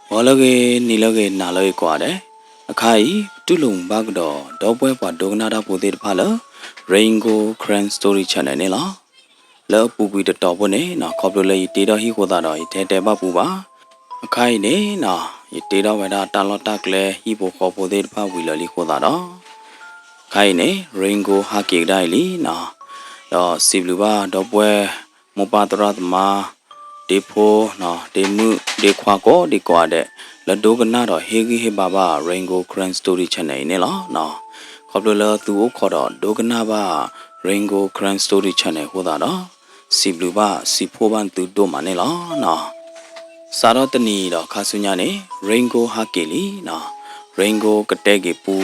ဂီၤလၢအဂ့ၤ, နံၤလၢအဂ့ၤ, နၤလၢအဂ့ၤကိးဂၤဒဲး, အခါအံၤ ပတူၢ်လိာ်မုာ်ဘၣ်ကဒီး ဒီပုၢ်ဝဲၢ်ပှၤဒိကနၣ်တၢ်ဖိသ့ၣ်တဖၣ်လၢ Rain Gold Karen Story Channel န့ၣ်လီၤ. လၢအပူၤကွံာ်တတီၤဖိန့ၣ် ခီဖျိလၢယတ့ထီၣ်ဟံၣ်အဃိသတးဒီး ယတဟဲတဲဘၣ်ပူၤဘၣ်. အခါအံၤန့ၣ် ယတ့ထီၣ်ဝဲဒၣ်တၢ်လီၢ်တၢ်ကျဲ ဟံၣ်ဖိဃီဖိသ့ၣ်တဖၣ်ဝံၤလၢာ်လံအဃိသတးဒီး အခါအံၤန့ၣ် Rain Gold ဟးက့ၤကဒါအံၤလံနီၤ. ဒီးစံးဘျုးဘၣ်ဒီပုၢ်ဝဲၢ် မိၢ်ပၢ်သရၣ်သမါ ဒ့ဖိ ဒ့မုၣ် ဒ့ခွါကိးဒံကိးဂၤဒဲး လၢဒိကနၣ်ဒီးဟ့ၣ်ဂံၢ်ဟ့ၣ်ဘါဘၣ် Rain Gold Karen Story Channel အံၤန့ၣ်လီၤ. ခီဖျိလၢသုအိၣ်ခိးဒီးဒိကနၣ်ဘၣ် Rain Gold Karen Story Channel အဃိသတးဒီး စံးဘျုးဘၣ်စံးဖှိၣ်ဘၣ်သုဒိၣ်မးန့ၣ်လီၤ. စးထီၣ်တနံၤဒီးခါဆူညါန့ၣ် Rain Gold ဟးက့ၤလံနီၤ. Rain Gold ကတဲက့ၤပူ,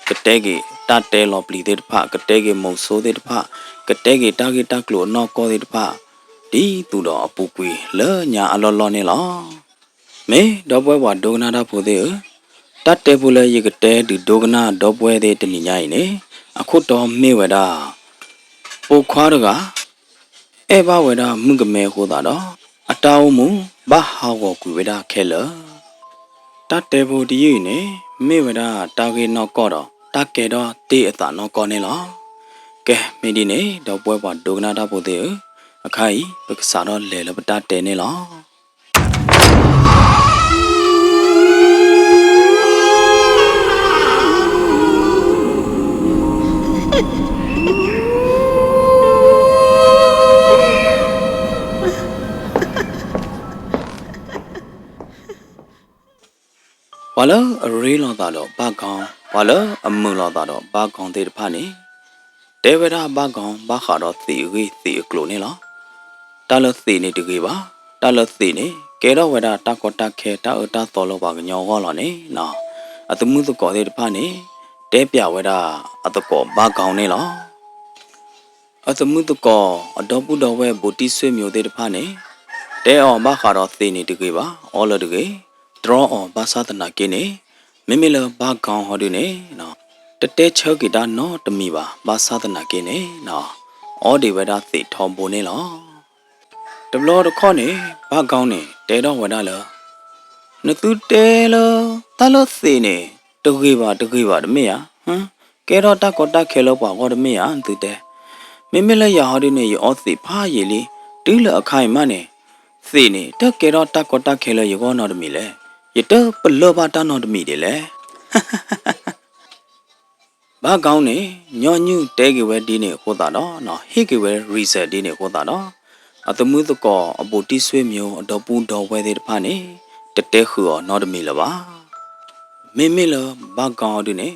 ကတဲက့ၤတၢ်တဲလီၤပျံၤသ့ၣ်တဖၣ်, ကတဲက့ၤမိၤစိသ့ၣ်တဖၣ်, ကတဲက့ၤတၢ်ဂ့ၢ်တၢ်ကျိၤအနီၢ်ကီၢ်သ့ၣ်တဖၣ် ဒ်သိးဒီးအပူၤကွံာ်လၢညါအလီၢ်လီၢ်န့ၣ်လီၤ. မ့ၢ်ဒီပုၢ်ဝဲၢ်ပှၤဒိကနၣ်တၢ်ဖိသ့ၣ်ဧၢ, တၢ်တဲဖိလၢယကတဲဒုးဒိကနၣ်ဒီပုၢ်ဝဲၢ်သ့ၣ်တနံၤညါအံၤန့ၣ် အခိၣ်တီမ့ၢ်ဝဲဒၣ် ပိာ်ခွါတဂၤ အဲၣ်ဘၣ်ဝဲဒၣ်မုၣ်ကမဲအဃိသတးဒီး အတၢ်အိၣ်မူဘၣ်ဟးဂီၤကွံာ်ဝဲဒၣ်ခဲလၢာ်. တၢ်တဲဖိတယုၢ်အံၤန့ၣ် မ့ၢ်ဝဲဒၣ်တၢ်ဂ့ၢ်နီၢ်ကီၢ်ဒီး တၢ်ကဲထီၣ်တ့ၢ်အသးနီၢ်ကီၢ်န့ၣ်လီၤ. ကဲ မ့ၢ်ဒ်န့ၣ် ဒီပုၢ်ဝဲၢ်ပှၤဒိကနၣ်တၢ်ဖိသ့ၣ်ဧၢ, အခါအံၤ ပကစးထီၣ်လဲၤလၢပတၢ်တဲန့ၣ်လီၤ. ပှၤလၢအရ့လိာ်သးဒီးဘၣ်ကီ, ပှၤလၢအမုာ်လိာ်သးဒီးဘၣ်ကီသ့ၣ်တဖၣ်န့ၣ် တဲဝဲဒၣ်ဘၣ်ကီဘၣ်ဃးဒီးသံးအဂ့ၢ်သံးအကျိၤန့ၣ်လီၤ. တၢ်လၢသံးန့ၣ်တဂ့ၤဘၣ်, တၢ်လၢသံးန့ၣ် ကဲထီၣ်ဝဲဒၣ်တၢ်ကီတၢ်ခဲတၢ်အၢတၢ်သီလၢပှၤကညီအဂီၢ်လီၤန့ၣ်, အသမုၣ်သကိးသ့ၣ်တဖၣ်န့ၣ် တဲပျးဝဲဒၣ်အသကိးဘၣ်ကီန့ၣ်လီၤ. အသမုၣ်သကိးအဒီပုၢ်ဒီဝဲၢ်ဘူးတံၢ်ဆွေမျိုးသ့ၣ်တဖၣ်န့ၣ် တဲအီၤဘၣ်ဃးဒီးသံးန့ၣ်တဂ့ၤဘၣ်, အီလၢတဂ့ၤ, တြီအီၤဘၣ်ဆၣ်သနာ်က့န့ၣ် မ့မ့ၢ်လၢဘၣ်ကီဟီဒုန့ၣ် တတဲဆၢက့ၤတၢ်နီတမံၤဘၣ်, ဘၣ်ဆၣ်သနာ်က့န့ၣ် အီဒံးဝဲဒၣ်သံးထီဘိန့ၣ်လီၤ. တဘျီတခီၣ်န့ၣ် ဘၣ်ကီန့ၣ် တဲထီၣ်ဝဲဒၣ်လၢ နသုတဲလၢ တၢ်လၢသံးန့ၣ် တဂ့ၤဘၣ်တဂ့ၤဘၣ်တမ့ၢ်ဧါ, ကဲထီၣ်တၢ်ကီတၢ်ခဲလၢပှၤဂီၢ်တမ့ၢ်ဧါ နသုတဲ, မ့မ့ၢ်လၢယၤဟီဒုန့ၣ် ယအီသံးဖးယံာ်လံ, တုၤလၢအခါအံၤမးန့ၣ် သံးန့ၣ် တကဲထီၣ်တၢ်ကီတၢ်ခဲလၢယဂီၢ်နီတမံၤလဲၣ်, ယတပလၢၢ်ဘၣ်တၢ်နီတမံၤဒ်လဲၣ်. ဘၣ်ကီန့ၣ် ညီနုၢ်တဲက့ၤဝဲဒ်န့ၣ်အဃိသတးဒီး ဟ့ၣ်က့ၤဝဲ reason ဒ်န့ၣ်အဃိသတးဒီး အသမုၣ်သကိးအဘူးတံၢ်ဆွေမျိုးအဒီပုၢ်ဒီဝဲၢ်သ့ၣ်တဖၣ်န့ၣ် တတဲဃုာ်အီၤနီတမံၤလၢၤဘၣ်. မ့မ့ၢ်လၢဘၣ်ကီဒုန့ၣ်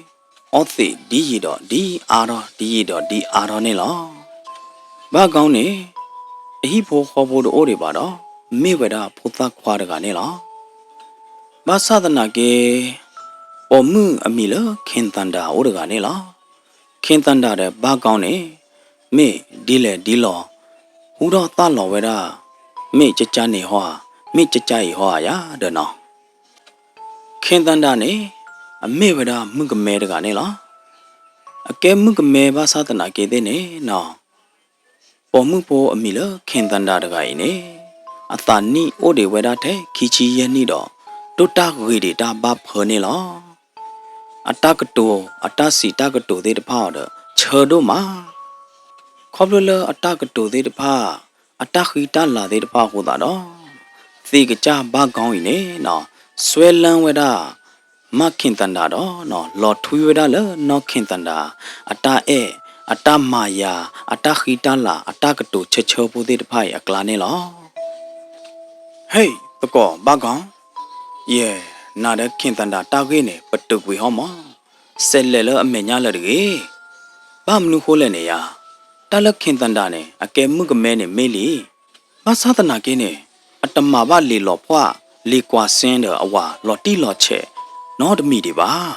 အီသံးဒ်ယံာ်ဒီးဒ်အါထီၣ် ဒ်ယံာ်ဒီးဒ်အါထီၣ်န့ၣ်လီၤ. ဘၣ်ကီန့ၣ် အဟံၣ်ဖိဃီဖိတအိၣ်ဒံးဘၣ်ဒီး မ့ၢ်ဝဲဒၣ်ဖိသၣ်ခွါတဂၤန့ၣ်လီၤ. ဘၣ်ဆၣ်သနာ်က့ ပိာ်မုၣ်အမံၤလၢ ခင်သန္တာ အိၣ်တဂၤန့ၣ်လီၤ. ခင်သန္တာ ဒီးဘၣ်ကီန့ၣ် မ့ၢ်ဒ်လဲၣ်ဒ်လဲၣ် ဟူထီၣ်သၣ်လီၤဝဲဒၣ် မ့ၢ်ကကန့ၣ်ဟီဧါ, မ့ၢ်ကကအံၤဟီဧါယၤဒီးနီၤ. ခင်သန္တာ န့ၣ် အမ့ၢ်ဝဲဒၣ်မုၣ်ကမဲတဂၤန့ၣ်လီၤ. အကဲမုၣ်ကမဲဘၣ်ဆၣ်သနာ်က့သ့ၣ်န့ၣ်နီၤ ပိာ်မုၣ်ဖိအမံၤလၢ ခင်သန္တာ တဂၤအံၤန့ၣ် အသးနံၣ်အိၣ်ဒံးဝဲဒၣ်ထဲခံဆံယဲၢ်နံၣ်ဒီး ဒိၣ်တၢ်ဂ့ၤဒံးတၢ်ဘၣ်ဖၢန့ၣ်လီၤ. အတၢ်ကတိၤ အတၢ်စံးတၢ်ကတိၤသ့ၣ်တဖၣ်အံၤဒီး ဆၢဒိၣ်မး ခီဖျိလၢအတၢ်ကတိၤသ့ၣ်တဖၣ် အတၢ်ဃံတၢ်လၤသ့ၣ်တဖၣ်အဃိသတးဒီး သံးကစၢ်ဘၣ်ကီအံၤန့ၣ်နီၤ စွဲလၢဝဲဒၣ် မၣ်ခင်သန္တာ ဒီးနီၤ လီၤထွံဝဲဒၣ်လၢနီၢ်ခင်သန္တာ အတၢ်အဲၣ် အတၢ်မၤယၤ အတၢ်ဃံတၢ်လၤ အတၢ်ကတိၤဆၢဆၢဖိသ့ၣ်တဖၣ်အံၤအကျါန့ၣ်လီၤ. ဟ့ၣ် သကိးဘၣ်ကီ, ယဲ နၤဒီးခင်သန္တာ တၢ်ဂ့ၢ်န့ၣ် ပတုာ်ကွံာ်ဟီမး, စဲးလဲၤလၢအမဲာ်ညါလၢၤတဂ့ၤ. ဘၣ်မနုၤဃိလဲၣ်န့ၣ်ယၤ, တၢ်လၢခင်သန္တာ န့ၣ် အကဲမုၣ်ကမဲန့ၣ်မ့ၢ်လံ ဘၣ်ဆၣ်သနာ်က့န့ၣ် အတမၤဘၣ်လံာ်လီၤဖှၣ် လံာ်ကွၢ်စ့ဒီးအဝၤလီၤတံၢ်လီၤဆဲး နီတမံၤဒံးဘၣ်.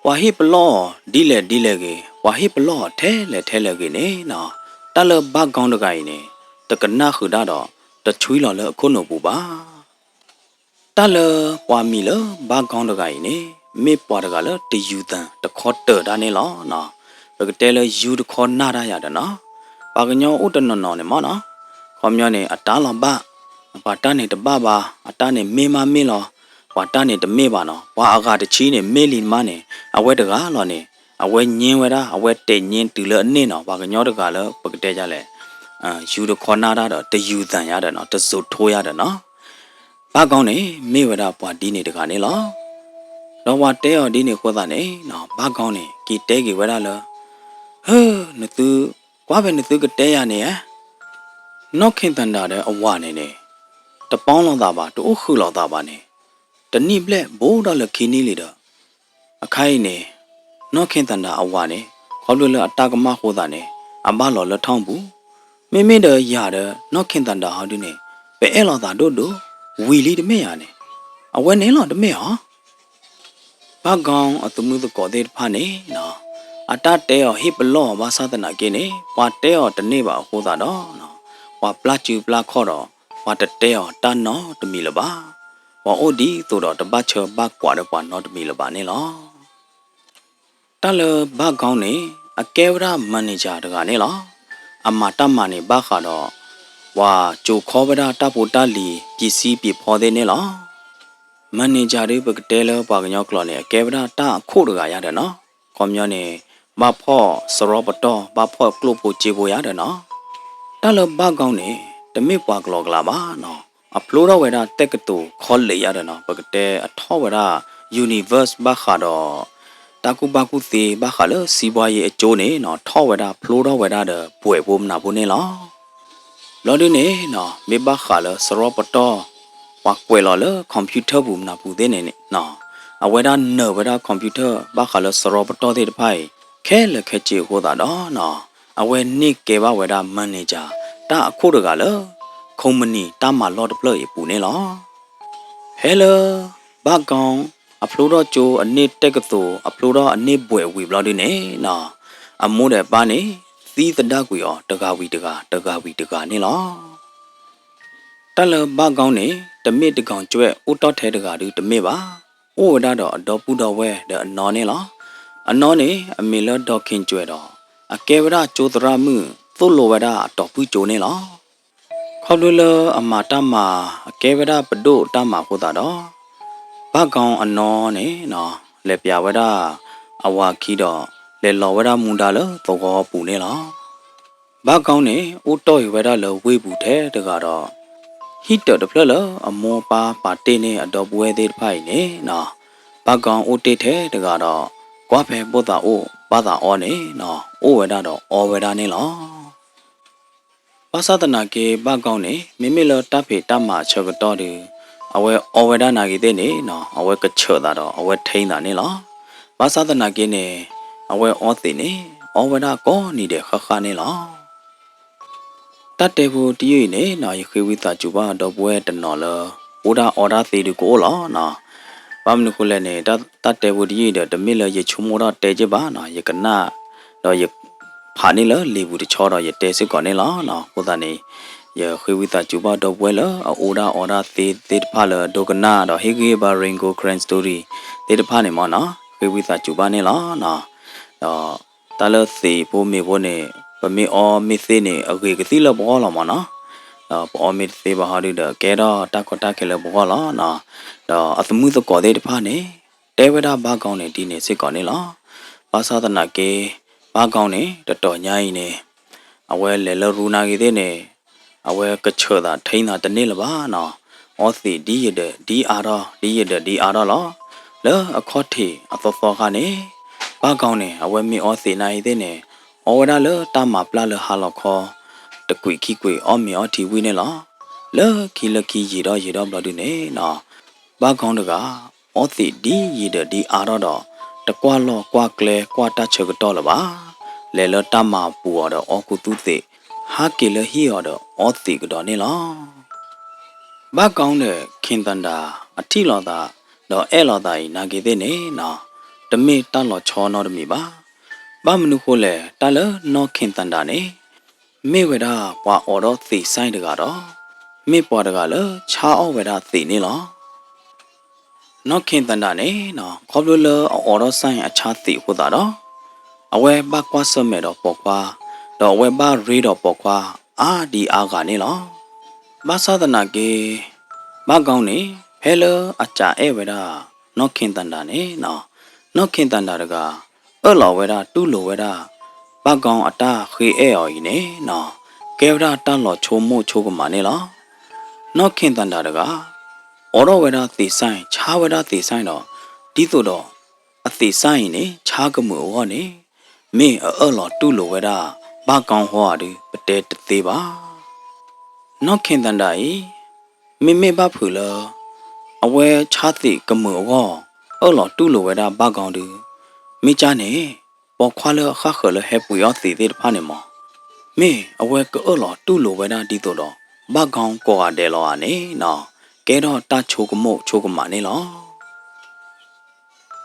ပှၤဟ့ၣ်ပလီၢ်အီၤဒ်လဲၣ်ဒ်လဲၣ်ဂ့ၤ, ပှၤဟ့ၣ်ပလီၢ်အီၤထဲလဲၣ်ထဲလဲၣ်ဂ့ၤန့ၣ်နီၤ, တၢ်လၢဘၣ်ကီတဂၤအံၤန့ၣ် တကနၣ်ဃုာ်တၢ်ဒီး တဆွံလီၤလၢအခိၣ်နူာ်ပူၤဘၣ်. တၢ်လၢပှၤမံၤလၢဘၣ်ကီတဂၤအံၤန့ၣ် မ့ၢ်ပှၤတဂၤလၢတယူၤသးတခီတၢၤတၢ်န့ၣ်လီၤ. ပကတဲလၢယူၤတခီနၢ်တၢ်ယၤဒီးနီၤ, ပှၤကညီအိၣ်တနီၤနီၤန့ၣ်မ့ၢ်နီၤ, ခီပညီန့ၣ် အတၢ်လီၤဘၣ်, ပှၤတၢ်န့ၣ်တဘၣ်ဘၣ်, အတၢ်န့ၣ်မ့ၢ်မးမ့ၢ်လီၤ, ပှၤတၢ်န့ၣ်တမ့ၢ်ဘၣ်နီၤ, ပှၤအဂၤတဆံန့ၣ် မ့ၢ်လံမးန့ၣ် အဝဲတဂၤလီၤန့ၣ် အဝဲငြင်းဝဲဒၣ်, အဝဲတဲာ်ငြင်းတုၤလၢအန့ၢ်နီၤ, ပှၤကညီတဂၤလၢပကတဲဒ်လဲၣ်, ယူၤတခီနၢ်တၢ်ဒီး တယူၤသးယါဒီးနီၤ, တစိၤထိယါဒီးနီၤ. ဘၣ်ကီန့ၣ် မ့ၢ်ဝဲဒၣ်ပှၤဒ်န့ၣ်တဂၤန့ၣ်လီၤ. ဒီးပှၤတဲအီၤဒ်န့ၣ်အဃိသတးန့ၣ်နီၤ, ဘၣ်ကီန့ၣ် က့ၤတဲက့ၤဝဲဒၣ်လၢ ဟၢ, နသု, ကွၢ်ဖဲနသုကတဲယၤန့ၣ်ဧါ, နီၢ်ခ့သန္တာဒီးအဝၤန့ၣ်န့ၣ် တပီလိာ်သးဘၣ်, တအိၣ်ဃုာ်လိာ်သးဘၣ်န့ၣ်, တနံၣ်ဘျဲၣ်ဘူးထီၣ်လၢခံနံၣ်လံဒီး, အခါအံၤန့ၣ် နီၢ်ခ့သန္တာအဝၤန့ၣ် ခီဖျိလၢအတၢ်ကမၣ်အဃိသတးန့ၣ် အဘၣ်လီၤလၢထီၣ်ပူၤ, မ့မ့ၢ်ဒီးယၤဒီးနီၢ်ခ့သန္တာဟီဒုန့ၣ် ပအဲၣ်လိာ်သးဒိၣ်ဒိၣ်, ဝံၤလံတမ့ၢ်ဧါန့ၣ်, အဝဲန့ၣ်လီၤတမ့ၢ်ဧါ. ဘၣ်ကီအသမုသကိးသ့ၣ်တဖၣ်န့ၣ်နီၤ, အတၢ်တဲအီၤဟ့ၣ်ပလီၢ်အီၤဘၣ်ဆၣ်သနာ်က့န့ၣ် ပှၤတဲအီၤတန့ၢ်ဘၣ်အဃိသတးဒီးနီၤ, ပှၤပျၢ်စုပျၢ်ခီၣ်ဒီး ပှၤတတဲအီၤတၢ်နီတမံၤလၢၤဘၣ်. ပှၤအိၣ်ဒ်သိးဒီးတဘၣ်ဆၢဘၣ်ကွၢ်ဒီးပှၤနီတမံၤလၢၤဘၣ်န့ၣ်လီၤ. တၢ်လၢဘၣ်ကီန့ၣ် အကဲဝဲဒၣ် manager တဂၤန့ၣ်လီၤ. အမၤတၢ်မၤန့ၣ်ဘၣ်ဃးဒီး ပှၤကၠိၤခီဝဲဒၣ်တၢ်ဖိတၢ်လံၤ ပျံၤစံပျံၤဖီသ့ၣ်န့ၣ်လီၤ. manager ဒ်ပကတဲလၢပှၤကညီကျိာ်န့ၣ် အကဲဝဲဒၣ်တၢ်အခိၣ်တဂၤယါဒီးနီၤ, ခီပညီန့ၣ် ဘၣ်ဖီၣ်စရီပတီၢ် ဘၣ်ဖီၣ်ကျိၣ်ဖိစ့ဖိယါဒီးနီၤ. တၢ်လၢဘၣ်ကီန့ၣ် တမ့ၢ်ပှၤကလီကလးဘၣ်နီၤ, အဖျိထီၣ်ဝဲဒၣ်တက္ကသိုလ် college ယါဒီးနီၤ, ပကတဲအထီၣ်ဝဲဒၣ် universe ဘၣ်ဃးဒီး တၢ်ကူၣ်ဘၣ်ကူၣ်သ့ဘၣ်ဃးလၢစံးဘှါယ့အကၠိန့ၣ်နီၤ, ထီၣ်ဝဲဒၣ်ဖျိထီၣ်ဝဲဒၣ်ဒီးဘွဲ့ဖိမနၤဖိန့ၣ်လီၤ. ဘျီဒုန့ၣ်နီၤ, မ့ၢ်ဘၣ်ဃးလၢစရီပတီၢ် ပှၤကွဲးလီၤလၢ computer ပူၤမနၤပူၤသ့ၣ်န့ၣ်န့ၣ်နီၤ, အဝဲဒၣ်နၢၤဝဲဒၣ် computer ဘၣ်ဃးလၢစရီပတီၢ်သ့ၣ်တဖၣ်အံၤ ခဲလၢာ်ခဲဆ့အဃိသတးဒီးနီၤ, အဝဲန့ၢ်ကဲဘၣ်ဝဲဒၣ် manager တၢ်အခိၣ်တဂၤလၢ company တၢ်မၤလီၢ်တဖျၢၣ်အံၤအပူၤန့ၣ်လီၤ. ဖဲလၢ ဘၣ်ကီ အဖျိထီၣ်ကၠိ အန့ၢ်တက္ကသိုလ် အဖျိထီၣ်အန့ၢ်ဘွဲ့ဝံၤဘျီဒုန့ၣ်နီၤ, အမိၢ်ဒီးအပၢ်န့ၣ် သံသဒၣ်ကွံာ်အီၤ တဂၤဝံၤတဂၤ တဂၤဝံၤတဂၤန့ၣ်လီၤ. တၢ်လၢဘၣ်ကီန့ၣ် တမ့ၢ်တကီၤကွဲးအိၣ်တီၢ်ထဲတဂၤဒုတမ့ၢ်ဘၣ်, အိၣ်ဝဲဒၣ်ဒီးအဒီပုၢ်ဒီဝဲၢ်ဒီးအနီၢ်န့ၣ်လီၤ. အနီၢ်န့ၣ် အမံၤလၢဒီက့ၤကွဲးဒီး အကဲဝဲဒၣ်ကၠိသရၣ်မုၣ် သိၣ်လိဝဲဒၣ်အတီၤဖုၣ်ကၠိန့ၣ်လီၤ. ခီဖျိလၢအမၤတၢ်မၤ အကဲဝဲဒၣ်ပဒိၣ်တၢ်မၤအဃိသတးဒီး ဘၣ်ကီအနီၢ်န့ၣ်နီၤ လဲၤပျးဝဲဒၣ်အဝၤခံဒီး လဲၤလီၤဝဲဒၣ်မူဒါလၢသဝီပူၤန့ၣ်လီၤ. ဘၣ်ကီန့ၣ် အိၣ်တီၢ်အံၤဝဲဒၣ်လၢဝ့ၢ်ပူၤထဲတဂၤဒီး ဟံၣ်တၢးတဖျၢၣ်လၢအမိၢ်ပၢ်ပာ်တ့ၢ်န့ၢ်အဒီပုၢ်ဝဲၢ်သ့ၣ်တဖၣ်အံၤန့ၣ်နီၤ, ဘၣ်ကီအိၣ်တ့ၢ်ထဲတဂၤဒီး ကွၢ်ဖဲဘိၣ်သးအိၣ်ဘၣ်သးအီန့ၣ်နီၤ အိၣ်ဝဲဒၣ်ဒီးအီဝဲဒၣ်န့ၣ်လီၤ. ဘၣ်ဆၣ်သနာ်က့ ဘၣ်ကီန့ၣ် မ့မ့ၢ်လၢတၢ်ဖံးတၢ်မၤအဆၢကတီၢ်ဒီး အဝဲအီဝဲဒၣ်နာ်က့သ့ၣ်န့ၣ်နီၤ အဝဲကဆၢၣ်သးဒီး အဝဲထံသးန့ၣ်လီၤ. ဘၣ်ဆၣ်သနာ်က့န့ၣ် အဝဲအီသံးန့ၣ် အီဝဲဒၣ်ကိးနံၤဒဲးဃၣ်ဃၣ်န့ၣ်လီၤ. တၢ်တဲဖိတယုၢ်အံၤန့ၣ်နီၤ ယဃ့ဝံသးစူၤဘၣ်ဒီပုၢ်ဝဲၢ်တနီၤလၢ အိၣ်ဒၣ်အီဒၣ်သ့ဒုကအိၣ်လီၤနီၤ. ဘၣ်မနုၤဃိလဲၣ်န့ၣ် တၢ်တဲဖိတယုၢ်အံၤဒီး တမ့ၢ်လၢယဆိကမိၣ်ထီၣ်တဲက့ၤဘၣ်နီၤ, ယကနၣ် ဒီးယဖးန့ၢ်လၢလံာ်ပူၤတဆီဒီးယတဲစ့ၢ်ကီးန့ၣ်လီၤနီၤ. အဃိသတးန့ၣ် ယဃ့ဝံသးစူၤဘၣ်ဒီပုၢ်ဝဲၢ်လၢအအိၣ်ဒၣ်အီဒၣ်သ့သ့ၣ်တဖၣ်လၢအဒိကနၣ်ဒီး ဟ့ၣ်ဂံၢ်ဘါ Rain Gold Karen Story သ့ၣ်တဖၣ်န့ၣ်မ့ၢ်နီၤ ဃ့ဝံသးစူၤဘၣ်န့ၣ်လီၤနီၤ. ဒီးတၢ်လၢသံးဖိမ့ၤဖိန့ၣ် ပမ့ၢ်အီမ့ၢ်သ့န့ၣ် အဂ့ၤကသံၣ်လၢပဂီၢ်လီၤမ့ၢ်နီၤ. ဒီးပအီမ့ၢ်တသ့ဘၣ်ဟီဒုဒီး ကဲထီၣ်တၢ်ကီတၢ်ခဲလၢပဂီၢ်လီၤနီၤ. ဒီးအသမုသကိးသ့ၣ်တဖၣ်န့ၣ် တဲဝဲဒၣ်ဘၣ်ကီန့ၣ်ဒ်န့ၣ်စ့ၢ်ကီးန့ၣ်လီၤ. ဘၣ်ဆၣ်သနာ်က့ ဘၣ်ကီန့ၣ် တတီၤညါအံၤန့ၣ် အဝဲလဲၤလၢရူနာ်က့သ့ၣ်န့ၣ် အဝဲကဆၢၣ်သးထံသးတန့ၢ်လၢၤဘၣ်နီၤ. အီသံးဒ်ယဒၢးဒ်အါထီၣ် ဒ်ယဒၢးဒ်အါထီၣ်လီၤ. လၢအခီၣ်ထံးအသီသီခါန့ၣ် ဘၣ်ကီန့ၣ် အဝဲမ့ၢ်အီသံးနာ်အံၤသ့ၣ်န့ၣ် အီဝဲဒၣ်လၢတၢ်မၤပျၢ်လၢဟါလီၤခီ တကွံာ်ခံကွံာ် အီၣ်မ့ၤအီထံဝံၤန့ၣ်လီၤ. လၢခံလၢခံယံာ်ထီၣ်ယံာ်ထီၣ်ဘျီဒုန့ၣ်နီၤ ဘၣ်ကီတဂၤ အီသံးဒ်ယဒၢးဒ်အါထီၣ်ဒီး တကွၢ်လီၢ်ကွၢ်ကျဲကွၢ်တၢ်ဆၢကတီၢ်လၢၤဘၣ်. လဲၤလၢတၢ်မၤပူၤအီၤဒီးအီကူသူၣ်သံး, ဟးက့ၤလၢဟံၣ်အီၤဒီးအီသံးကဒီးန့ၣ်လီၤ. ဘၣ်ကီဒီး ခ့ၣ်သၣ်ဒၣ် အထံၣ်လိာ်သး ဒီးအဲၣ်လိာ်သးအံၤနာ်က့သ့ၣ်န့ၣ်နီၤ တမ့ၢ်တၢ်လီၤဆီနီတမံၤဘၣ်. ဘၣ်မနုၤဃိလဲၣ် တၢ်လၢနီၢ်ခ့ၣ်သၣ်ဒၣ်န့ၣ် မ့ၢ်ဝဲဒၣ်ပှၤအိးထီၣ်သံးစဲၣ်တဂၤဒီး မ့ၢ်ပှၤတဂၤလၢဆါအီၣ်ဝဲဒၣ်သံးန့ၣ်လီၤ. နီၢ်ခ့ၣ်သၣ်ဒၣ်န့ၣ်နီၤ ခီဖျိလၢအအိးထီၣ်စဲၣ်အဆါသံးအဃိသတးဒီး အဝဲဘၣ်ကွၢ်ဆၢၣ်မဲာ်ဒီးပိာ်ခွါ, ဒီးအဝဲဘၣ်ရ့ဒီးပိာ်ခွါအါဒံအါဂၤန့ၣ်လီၤ. ဘၣ်ဆၣ်သနာ်က့ ဘၣ်ကီန့ၣ် ဖဲလၢအစံးအဲၣ်ဝဲဒၣ် နီၢ်ခ့ၣ်သၣ်ဒၤန့ၣ်နီၤ, နီၢ်ခ့ၣ်သၣ်ဒၤတဂၤ အၢၣ်လီၤဝဲဒၣ်တူၢ်လိာ်ဝဲဒၣ် ဘၣ်ကီအတၢ်ဃ့အဲၣ်အီၤအံၤန့ၣ်နီၤ, ကဲဝဲဒၣ်တၢ်လီၤဆိကမိၣ်ဆိကမးန့ၣ်လီၤ. နီၢ်ခ့ၣ်သၣ်ဒၤတဂၤ အိးထီၣ်ဝဲဒၣ်သ့ၣ်စၢ် ဆါဝဲဒၣ်သ့ၣ်စၢ်ဒီး ဒ်သိးဒီး အသ့ၣ်စၢ်အံၤန့ၣ် ဆါကမုာ်အဂီၢ်န့ၣ် မ့ၢ်အအၢၣ်လီၤတူၢ်လိာ်ဝဲဒၣ် ဘၣ်ကီဟီဧါဒုး ပတဲတသ့ဘၣ်. နီၢ်ခ့ၣ်သၣ်ဒၤအံၤ မ့မ့ၢ်ဘၣ်ဖုးလၢ အဝဲဆါသ့ၣ်ကမုာ်အဂီၢ် အၢၣ်လီၤတူၢ်လိာ်ဝဲဒၣ်ဘၣ်ကီဒုး မ့ၢ်ကၢ်န့ၣ် ပိာ်ခွါလၢအဃၣ်ဃၢၤလၢဟဲပှ့ၤအီၣ်သ့ၣ်သ့ၣ်တဖၣ်န့ၣ်မး မ့ၢ်အဝဲကအၢၣ်လီၤတူၢ်လိာ်ဝဲဒၣ်ဒ်သိးဒီး ဘၣ်ကီကိးဂၤဒဲးလီၤဧါန့ၣ်နီၤ, ကဲထီၣ်တၢ်ဆိကမိၣ်ဆိကမးန့ၣ်လီၤ.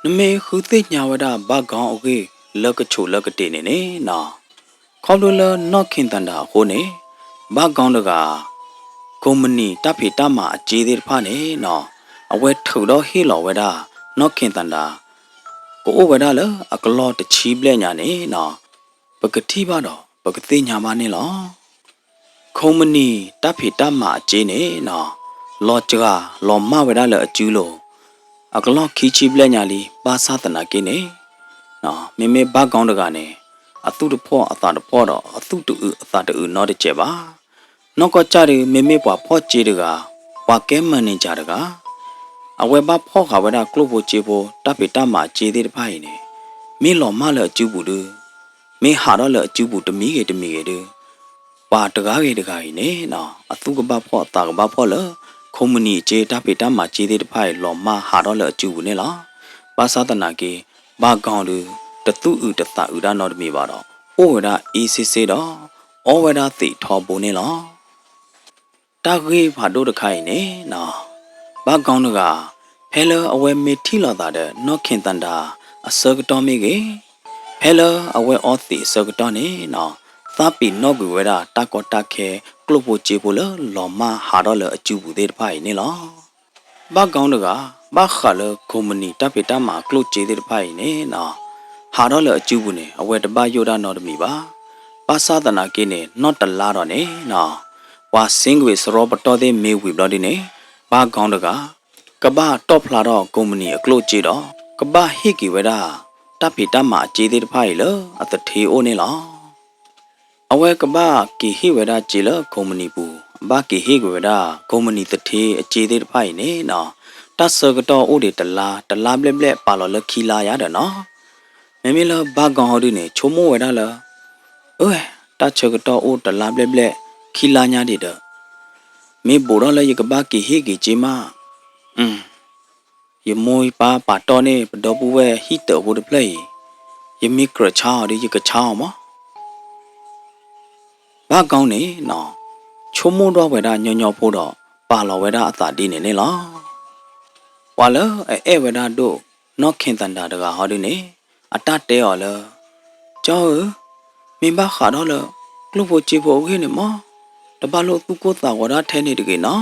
နမ့ၢ်ဃုသ့ၣ်ညါဝဲဒၣ်ဘၣ်ကီအဂ့ၢ်လၢကဆိးလၢကတ့ၢ်န့ၣ်န့ၣ်နီၤ, ခီဖျိလၢနီၢ်ခ့ၣ်သၣ်ဒၤအဃိန့ၣ် ဘၣ်ကီတဂၤ ကိးမုၢ်နံၤတၢ်ဖံးတၢ်မၤအစ့သ့ၣ်တဖၣ်န့ၣ်နီၤ, အဝဲထုးဒီးဟ့ၣ်လီၤဝဲဒၣ် နီၢ်ခ့ၣ်သၣ်ဒၤ ကအိၣ်ဝဲဒၣ်လၢအကလီၢ်တဆံဘျဲၣ်ညါန့ၣ်နီၤ, ပကထံၣ်ဘၣ်ဒီးပကသ့ၣ်ညါဘၣ်န့ၣ်လီၤ. ကိးမုၢ်နံၤတၢ်ဖံးတၢ်မၤအစ့န့ၣ်နီၤ, လီၤစှၤလီၤမၢ်ဝဲဒၣ်လၢအစုလိၤ အကလီၢ်ခံဆံဘျဲၣ်ညါလံ ဘၣ်ဆၣ်သနာ်က့န့ၣ် မ့မ့ၢ်ဘၣ်ကီတဂၤန့ၣ် အသူၣ်တဖှီၣ်အသးတဖှီၣ်ဒီး အသူၣ်တအုးအသးတအုးနီတစဲးဘၣ်. နီၢ်ကီၢ်ကၢ်ဒုး မ့မ့ၢ်ပှၤဖှီၣ်စ့တဂၤ, ပှၤကဲ manager တဂၤ, အဝဲဘၣ်ဖှီၣ်ဃာ်ဝဲဒၣ်ကျိၣ်ဖိစ့ဖိ တၢ်ဖံးတၢ်မၤအစ့သ့ၣ်တဖၣ်အံၤန့ၣ် မ့ၢ်လီၤမၢ်လၢအစုပူၤဒုး မ့ၢ်ဟးထီၣ်လၢအစုပူၤတမံၤဂ့ၤတမံၤဂ့ၤဒုး ပှၤတဂၤဂ့ၤတဂၤအံၤန့ၣ်နီၤ အသူၣ်ကဘၣ်ဖှီၣ်အသးကဘၣ်ဖှီၣ်လၢ ကိးမုၢ်နံၤအစ့တၢ်ဖံးတၢ်မၤစ့သ့ၣ်တဖၣ်အံၤ လီၤမၢ်ဟးထီၣ်လၢအစုပူၤန့ၣ်လီၤ. ဘၣ်ဆၣ်သနာ်က့ ဘၣ်ကီဒုး တသူၣ်အုးတသးအုးတၢ်နီတမံၤဘၣ်ဒီး အိၣ်ဝဲဒၣ်အ့စ့စ့ဒီး အီဝဲဒၣ်သံးထီဘိန့ၣ်လီၤ. တၢ်ဂ့ၢ်ဖးဒိၣ်တခါအံၤန့ၣ်နီၤ ဘၣ်ကီတဂၤ ဖဲလၢအဝဲမ့ၢ်ထံၣ်လိာ်သးဒီးနီၢ်ခ့ၣ်သၣ်ဒၤအဆၢကတီၢ်မ့ၢ်ဂ့ၤ, ဖဲလၢအဝဲအီသံးအဆၢကတီၢ်န့ၣ်နီၤ သးပ့ၤနီၣ်ကွံာ်ဝဲဒၣ်တၢ်ကီတၢ်ခဲကျိၣ်ဖိစ့ဖိလၢလီၤမၢ်ဟးထီၣ်လၢအစုပူၤသ့ၣ်တဖၣ်အံၤန့ၣ်လီၤ. ဘၣ်ကီတဂၤ ဘၣ်ဃးလၢကိးမုၢ်နံၤတၢ်ဖံးတၢ်မၤအကျိၣ်စ့သ့ၣ်တဖၣ်အံၤန့ၣ်နီၤ ဟးထီၣ်လၢအစုပူၤန့ၣ် အဝဲတဘၣ်ယိၣ်တၢ်နီတမံၤဘၣ်. ဘၣ်ဆၣ်သနာ်က့န့ၣ် နီၢ်တလါဒီးန့ၣ်နီၤ ပှၤစ့ကွံာ်စရီပတီၢ်သ့ၣ်မ့ၢ်ဝံၤဘျီဒုန့ၣ် ဘၣ်ကီတဂၤ ကဘၣ်တီၣ်ဖျါထီၣ်ကိးမုၢ်နံၤအကျိၣ်စ့ဒီး ကဘၣ်ဟ့ၣ်က့ၤဝဲဒၣ် တၢ်ဖံးတၢ်မၤအစ့သ့ၣ်တဖၣ်အံၤလၢအသထ့အိၣ်န့ၣ်လီၤ. အဝဲကဘၣ်က့ၤဟ့ၣ်ဝဲဒၣ်စ့လၢကိးမုၢ်နံၤပူၤ, ဘၣ်က့ၤဟ့ၣ်က့ၤဝဲဒၣ် ကိးမုၢ်နံၤသထ့အစ့သ့ၣ်တဖၣ်အံၤန့ၣ်နီၤ တၢ်ဆၢကတီၢ်အိၣ်ဒံးတလါ, တလါဘျဲၣ်ဘျဲၣ်ပာ်လီၤလၢခံလါယါဒီးနီၤ မ့မ့ၢ်လၢဘၣ်ကီဟီဒုန့ၣ် ဆိကမိၣ်ဝဲဒၣ်လၢ အၢ တၢ်ဆၢကတီၢ်အိၣ်တလါဘျဲၣ်ဘျဲၣ် ခံလါညါဒံးဒီး မ့ၢ်ဘူးထီၣ်လၢယကဘၣ်က့ၤဟ့ၣ်က့ၤစ့မး, ယမိၢ်ယပၢ်ပာ်တီၢ်န့ၢ်ပဒီပုၢ်ဝဲၢ်ဟံၣ်တၢးဖိတဖျၢၣ်အံၤ, ယမ့ၢ်ကြၢးဆါအီၤဒီး ယကဆါအီၤမး. ဘၣ်ကီန့ၣ်နီၤ ဆိကမိၣ်ဒိၣ်ဝဲဒၣ်ညီညီဖိဒီး ပာ်လီၤဝဲဒၣ်အသးဒ်န့ၣ်န့ၣ်လီၤ. ပှၤလၢအအဲၣ်ဝဲဒၣ်ဒိၣ်နီၢ်ခ့ၣ်သၣ်ဒၤတဂၤဟီဒုန့ၣ် အတၢ်တဲအီၤလၢ ကၠီဧၢ, မ့ၢ်ဘၣ်ဃးထီၣ်လၢ ကျိၣ်ဖိစ့ဖိအဂ့ၢ်န့ၣ်မး, တဘၣ်လိၣ်သူၣ်ကိၢ်သးဂီၤဒၣ်ထဲန့ၣ်တဂ့ၤနီၤ.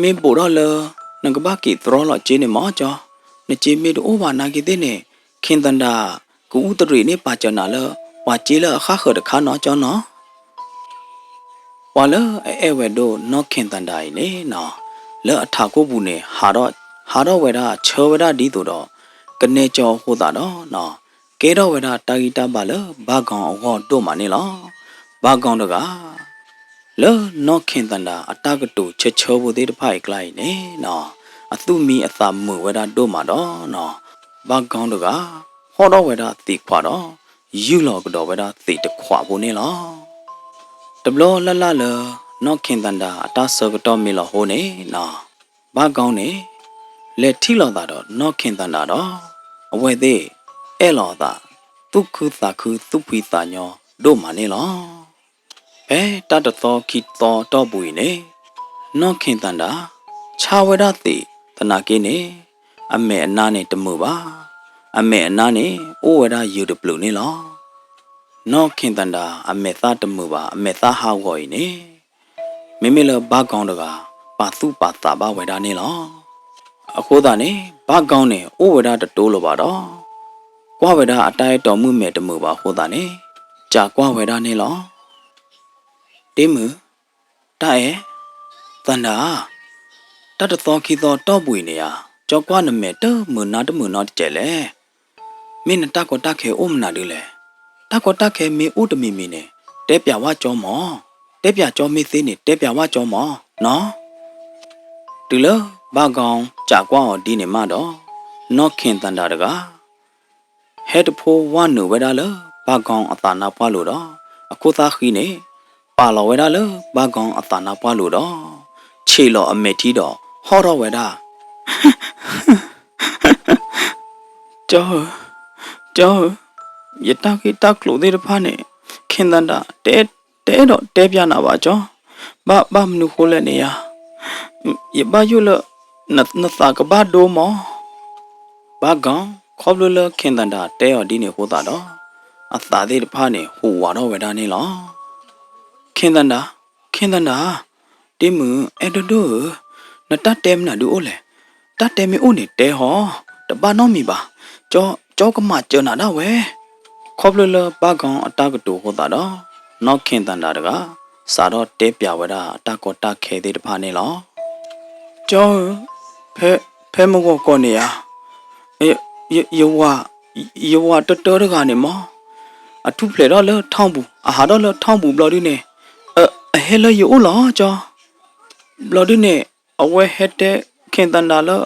မ့ၢ်ဘူးထီၣ်လၢ နကဘၣ်က့ၤတြီလီၤစ့န့ၣ်မးကၠီ, နစ့မ့ၢ်တအိၣ်ဘၣ်နာ်က့သ့ၣ်န့ၣ် ခ့ၣ်သၣ်ဒၤ ကအူတရံးန့ၢ်ပာ်စၢၤနၤလၢ ပှၤစ့လၢအဃၣ်ဃၢၤတခါနီၤကၠီနီၤ. ပှၤလၢအအဲၣ်ဝဲဒိၣ်နီၢ်ခ့ၣ်သၣ်ဒၤအံၤန့ၣ်နီၤ လၢအထးခိၣ်ပူၤန့ၣ် ဟးထီၣ်ဝဲဒၣ်ဆၢဝဲဒၣ်ဒ်သိးဒီး ကနဲကၠီအဃိသတးဒီးနီၤ ကဲထီၣ်ဝဲဒၣ်တၢ်ဂံၢ်တၢ်ဘါလၢဘၣ်ကီအဂီၢ်ဒိၣ်မးန့ၣ်လီၤ. ဘၣ်ကီတဂၤ လၢနီၢ်ခ့ၣ်သၣ်ဒၤအတၢ်ကတိၤဆၢဆၢဖိသ့ၣ်တဖၣ်အံၤအကျါအံၤန့ၣ်နီၤ အသူၣ်မံအသးမုာ်ဝဲဒၣ်ဒိၣ်မးဒီးနီၤ ဘၣ်ကီတဂၤ ဖီၣ်ထီၣ်ဝဲဒၣ်သံးခွးဒီး ယူၢ်လီၤကဒီးဝဲဒၣ်သံးတခွးဖိန့ၣ်လီၤ. တဘျီလၢ်လၢ်လၢ နီၢ်ခ့ၣ်သၣ်ဒၤအတၢ်ဆၢကတီၢ်မ့ၢ်လီၤဟိန့ၣ်နီၤ ဘၣ်ကီန့ၣ် လဲၤထံၣ်လိာ်သးဒီးနီၢ်ခ့ၣ်သၣ်ဒၤဒီး အဝဲသ့ၣ် အဲၣ်လီၤအသး သူၣ်ခုသးခုသူၣ်ဖှံသးညီဒိၣ်မးန့ၣ်လီၤ. ဖဲတၢ်တသီခံသီတီၢ်ပူၤအံၤန့ၣ် နီၢ်ခ့ၣ်သၣ်ဒၤ ဆါဝဲဒၣ်သံးသနာ်က့န့ၣ် အမဲာ်အနါန့ၣ်တမုာ်ဘၣ်. အမဲာ်အနါန့ၣ် အိၣ်ဝဲဒၣ်ယုၢ်တပျုာ်န့ၣ်လီၤ. နီၢ်ခ့ၣ်သၣ်ဒၤ အမဲာ်သၣ်တမုာ်ဘၣ်, အမဲာ်သၣ်ဟးဂီၤအံၤန့ၣ် မ့မ့ၢ်လၢဘၣ်ကီတဂၤ ပာ်သူၣ်ပာ်သးဘၣ်ဝဲဒၣ်န့ၣ်လီၤ. အဃိသတးန့ၣ် ဘၣ်ကီန့ၣ် အိၣ်ဝဲဒၣ်တတိၤလၢၤဘၣ်ဒီး ကွၢ်ဝဲဒၣ်အတၢ်အဲၣ်တီမုၣ်မဲာ်တမုာ်ဘၣ်အဃိသတးန့ၣ် စံးကွၢ်ဝဲဒၣ်န့ၣ်လီၤ. ဒ့မုၣ်, တၢ်အဲၣ်, သၣ်ဒၤဧၢ, တၢ်တသီခံသီတီၢ်ပူၤအံၤန့ၣ်ဧါ, ကၠီကွၢ်နမဲာ်တမုာ်နါတမုာ်နီတစဲးလဲၣ်. မ့ၢ်နတၢ်ကီတၢ်ခဲအိၣ်မနုၤဒုလဲၣ်. တၢ်ကီတၢ်ခဲမ့ၢ်အိၣ်တမံၤမံၤန့ၣ် တဲပျးဝဲကၠီမၢ်. တဲပျးကၠီမ့ၢ်သ့န့ၣ် တဲပျးဝဲကၠီမၢ်နီၤ. တုၤလၢဘၣ်ကီစံးကွၢ်အီၤဒ်န့ၣ်မးဒီး နီၢ်ခ့ၣ်သန္တာတဂၤ ဟဲတဖိဝါနုာ်ဝဲဒၣ်လၢဘၣ်ကီအသးနါပှၢ်လိၤဒီး အခိၣ်သၣ်ဃံန့ၣ် ပာ်လီၤဝဲဒၣ်လၢဘၣ်ကီအသးနါပှၢ်လိၤဒီး ဆံးလီၤအမဲာ်ထံဒီး ဟီၣ်ထီၣ်ဝဲဒၣ် ကၠီဧၢ, ကၠီဧၢ, ယတၢ်ဂ့ၢ်တၢ်ကျိၤသ့ၣ်တဖၣ်န့ၣ် ခ့ၣ်သန္တာ တအဲၣ်ဒိးတဲပျးနၤဘၣ်ကၠီ, ဘၣ်ဘၣ်မနုၤဃိလဲၣ်န့ၣ်ယၤ, ယဘၣ်ယိၣ်လၢ နသးကဘၣ်ဒိမၢ်. ဘၣ်ကီ ခီဖျိလၢခ့ၣ်သန္တာတဲအီၤဒ်န့ၣ်အဃိသတးဒီး အသးသ့ၣ်တဖၣ်န့ၣ် ဟူးဝးထီၣ်ဝဲဒၣ်န့ၣ်လီၤ. ခ့ၣ်သန္တာ, ခ့ၣ်သန္တာ, ဒ့မုၣ်အဲၣ်ဒိၣ်ဒိၣ်ဧၢ, နတၢ်တဲမနုၤဒုအိၣ်လဲၣ်. တၢ်တဲမ့ၢ်အိၣ်န့ၣ်တဲဟီ, တဘၣ်နီတမံၤဘၣ်, ကၠီကမၤစၢၤနၤဒၣ်ဝဲ. ခီဖျိလၢဘၣ်ကီအတၢ်ကတိၤအဃိသတးဒီး နီၢ်ခ့ၣ်သန္တာတဂၤ စးထီၣ်တဲပျးဝဲဒၣ်အတၢ်ကီတၢ်ခဲသ့ၣ်တဖၣ်န့ၣ်လီၤ. ကၠီဧၢ, ဖဲ ဖဲမုၢ်ဂီၤကီးန့ၣ်ဧါ, ယဝၤ, ယဝၤတၢတၢတဂၤန့ၣ်မၢ်, အထူၣ်ဖျဲးထီၣ်လၢထီၣ်ပူၤ, အဟးထီၣ်လၢထီၣ်ပူၤဘျီဒုန့ၣ်, အဟဲလၢယအိၣ်လီၤကၠီ. ဘျီဒုန့ၣ် အဝဲဟဲတဲခ့ၣ်သန္တာလၢ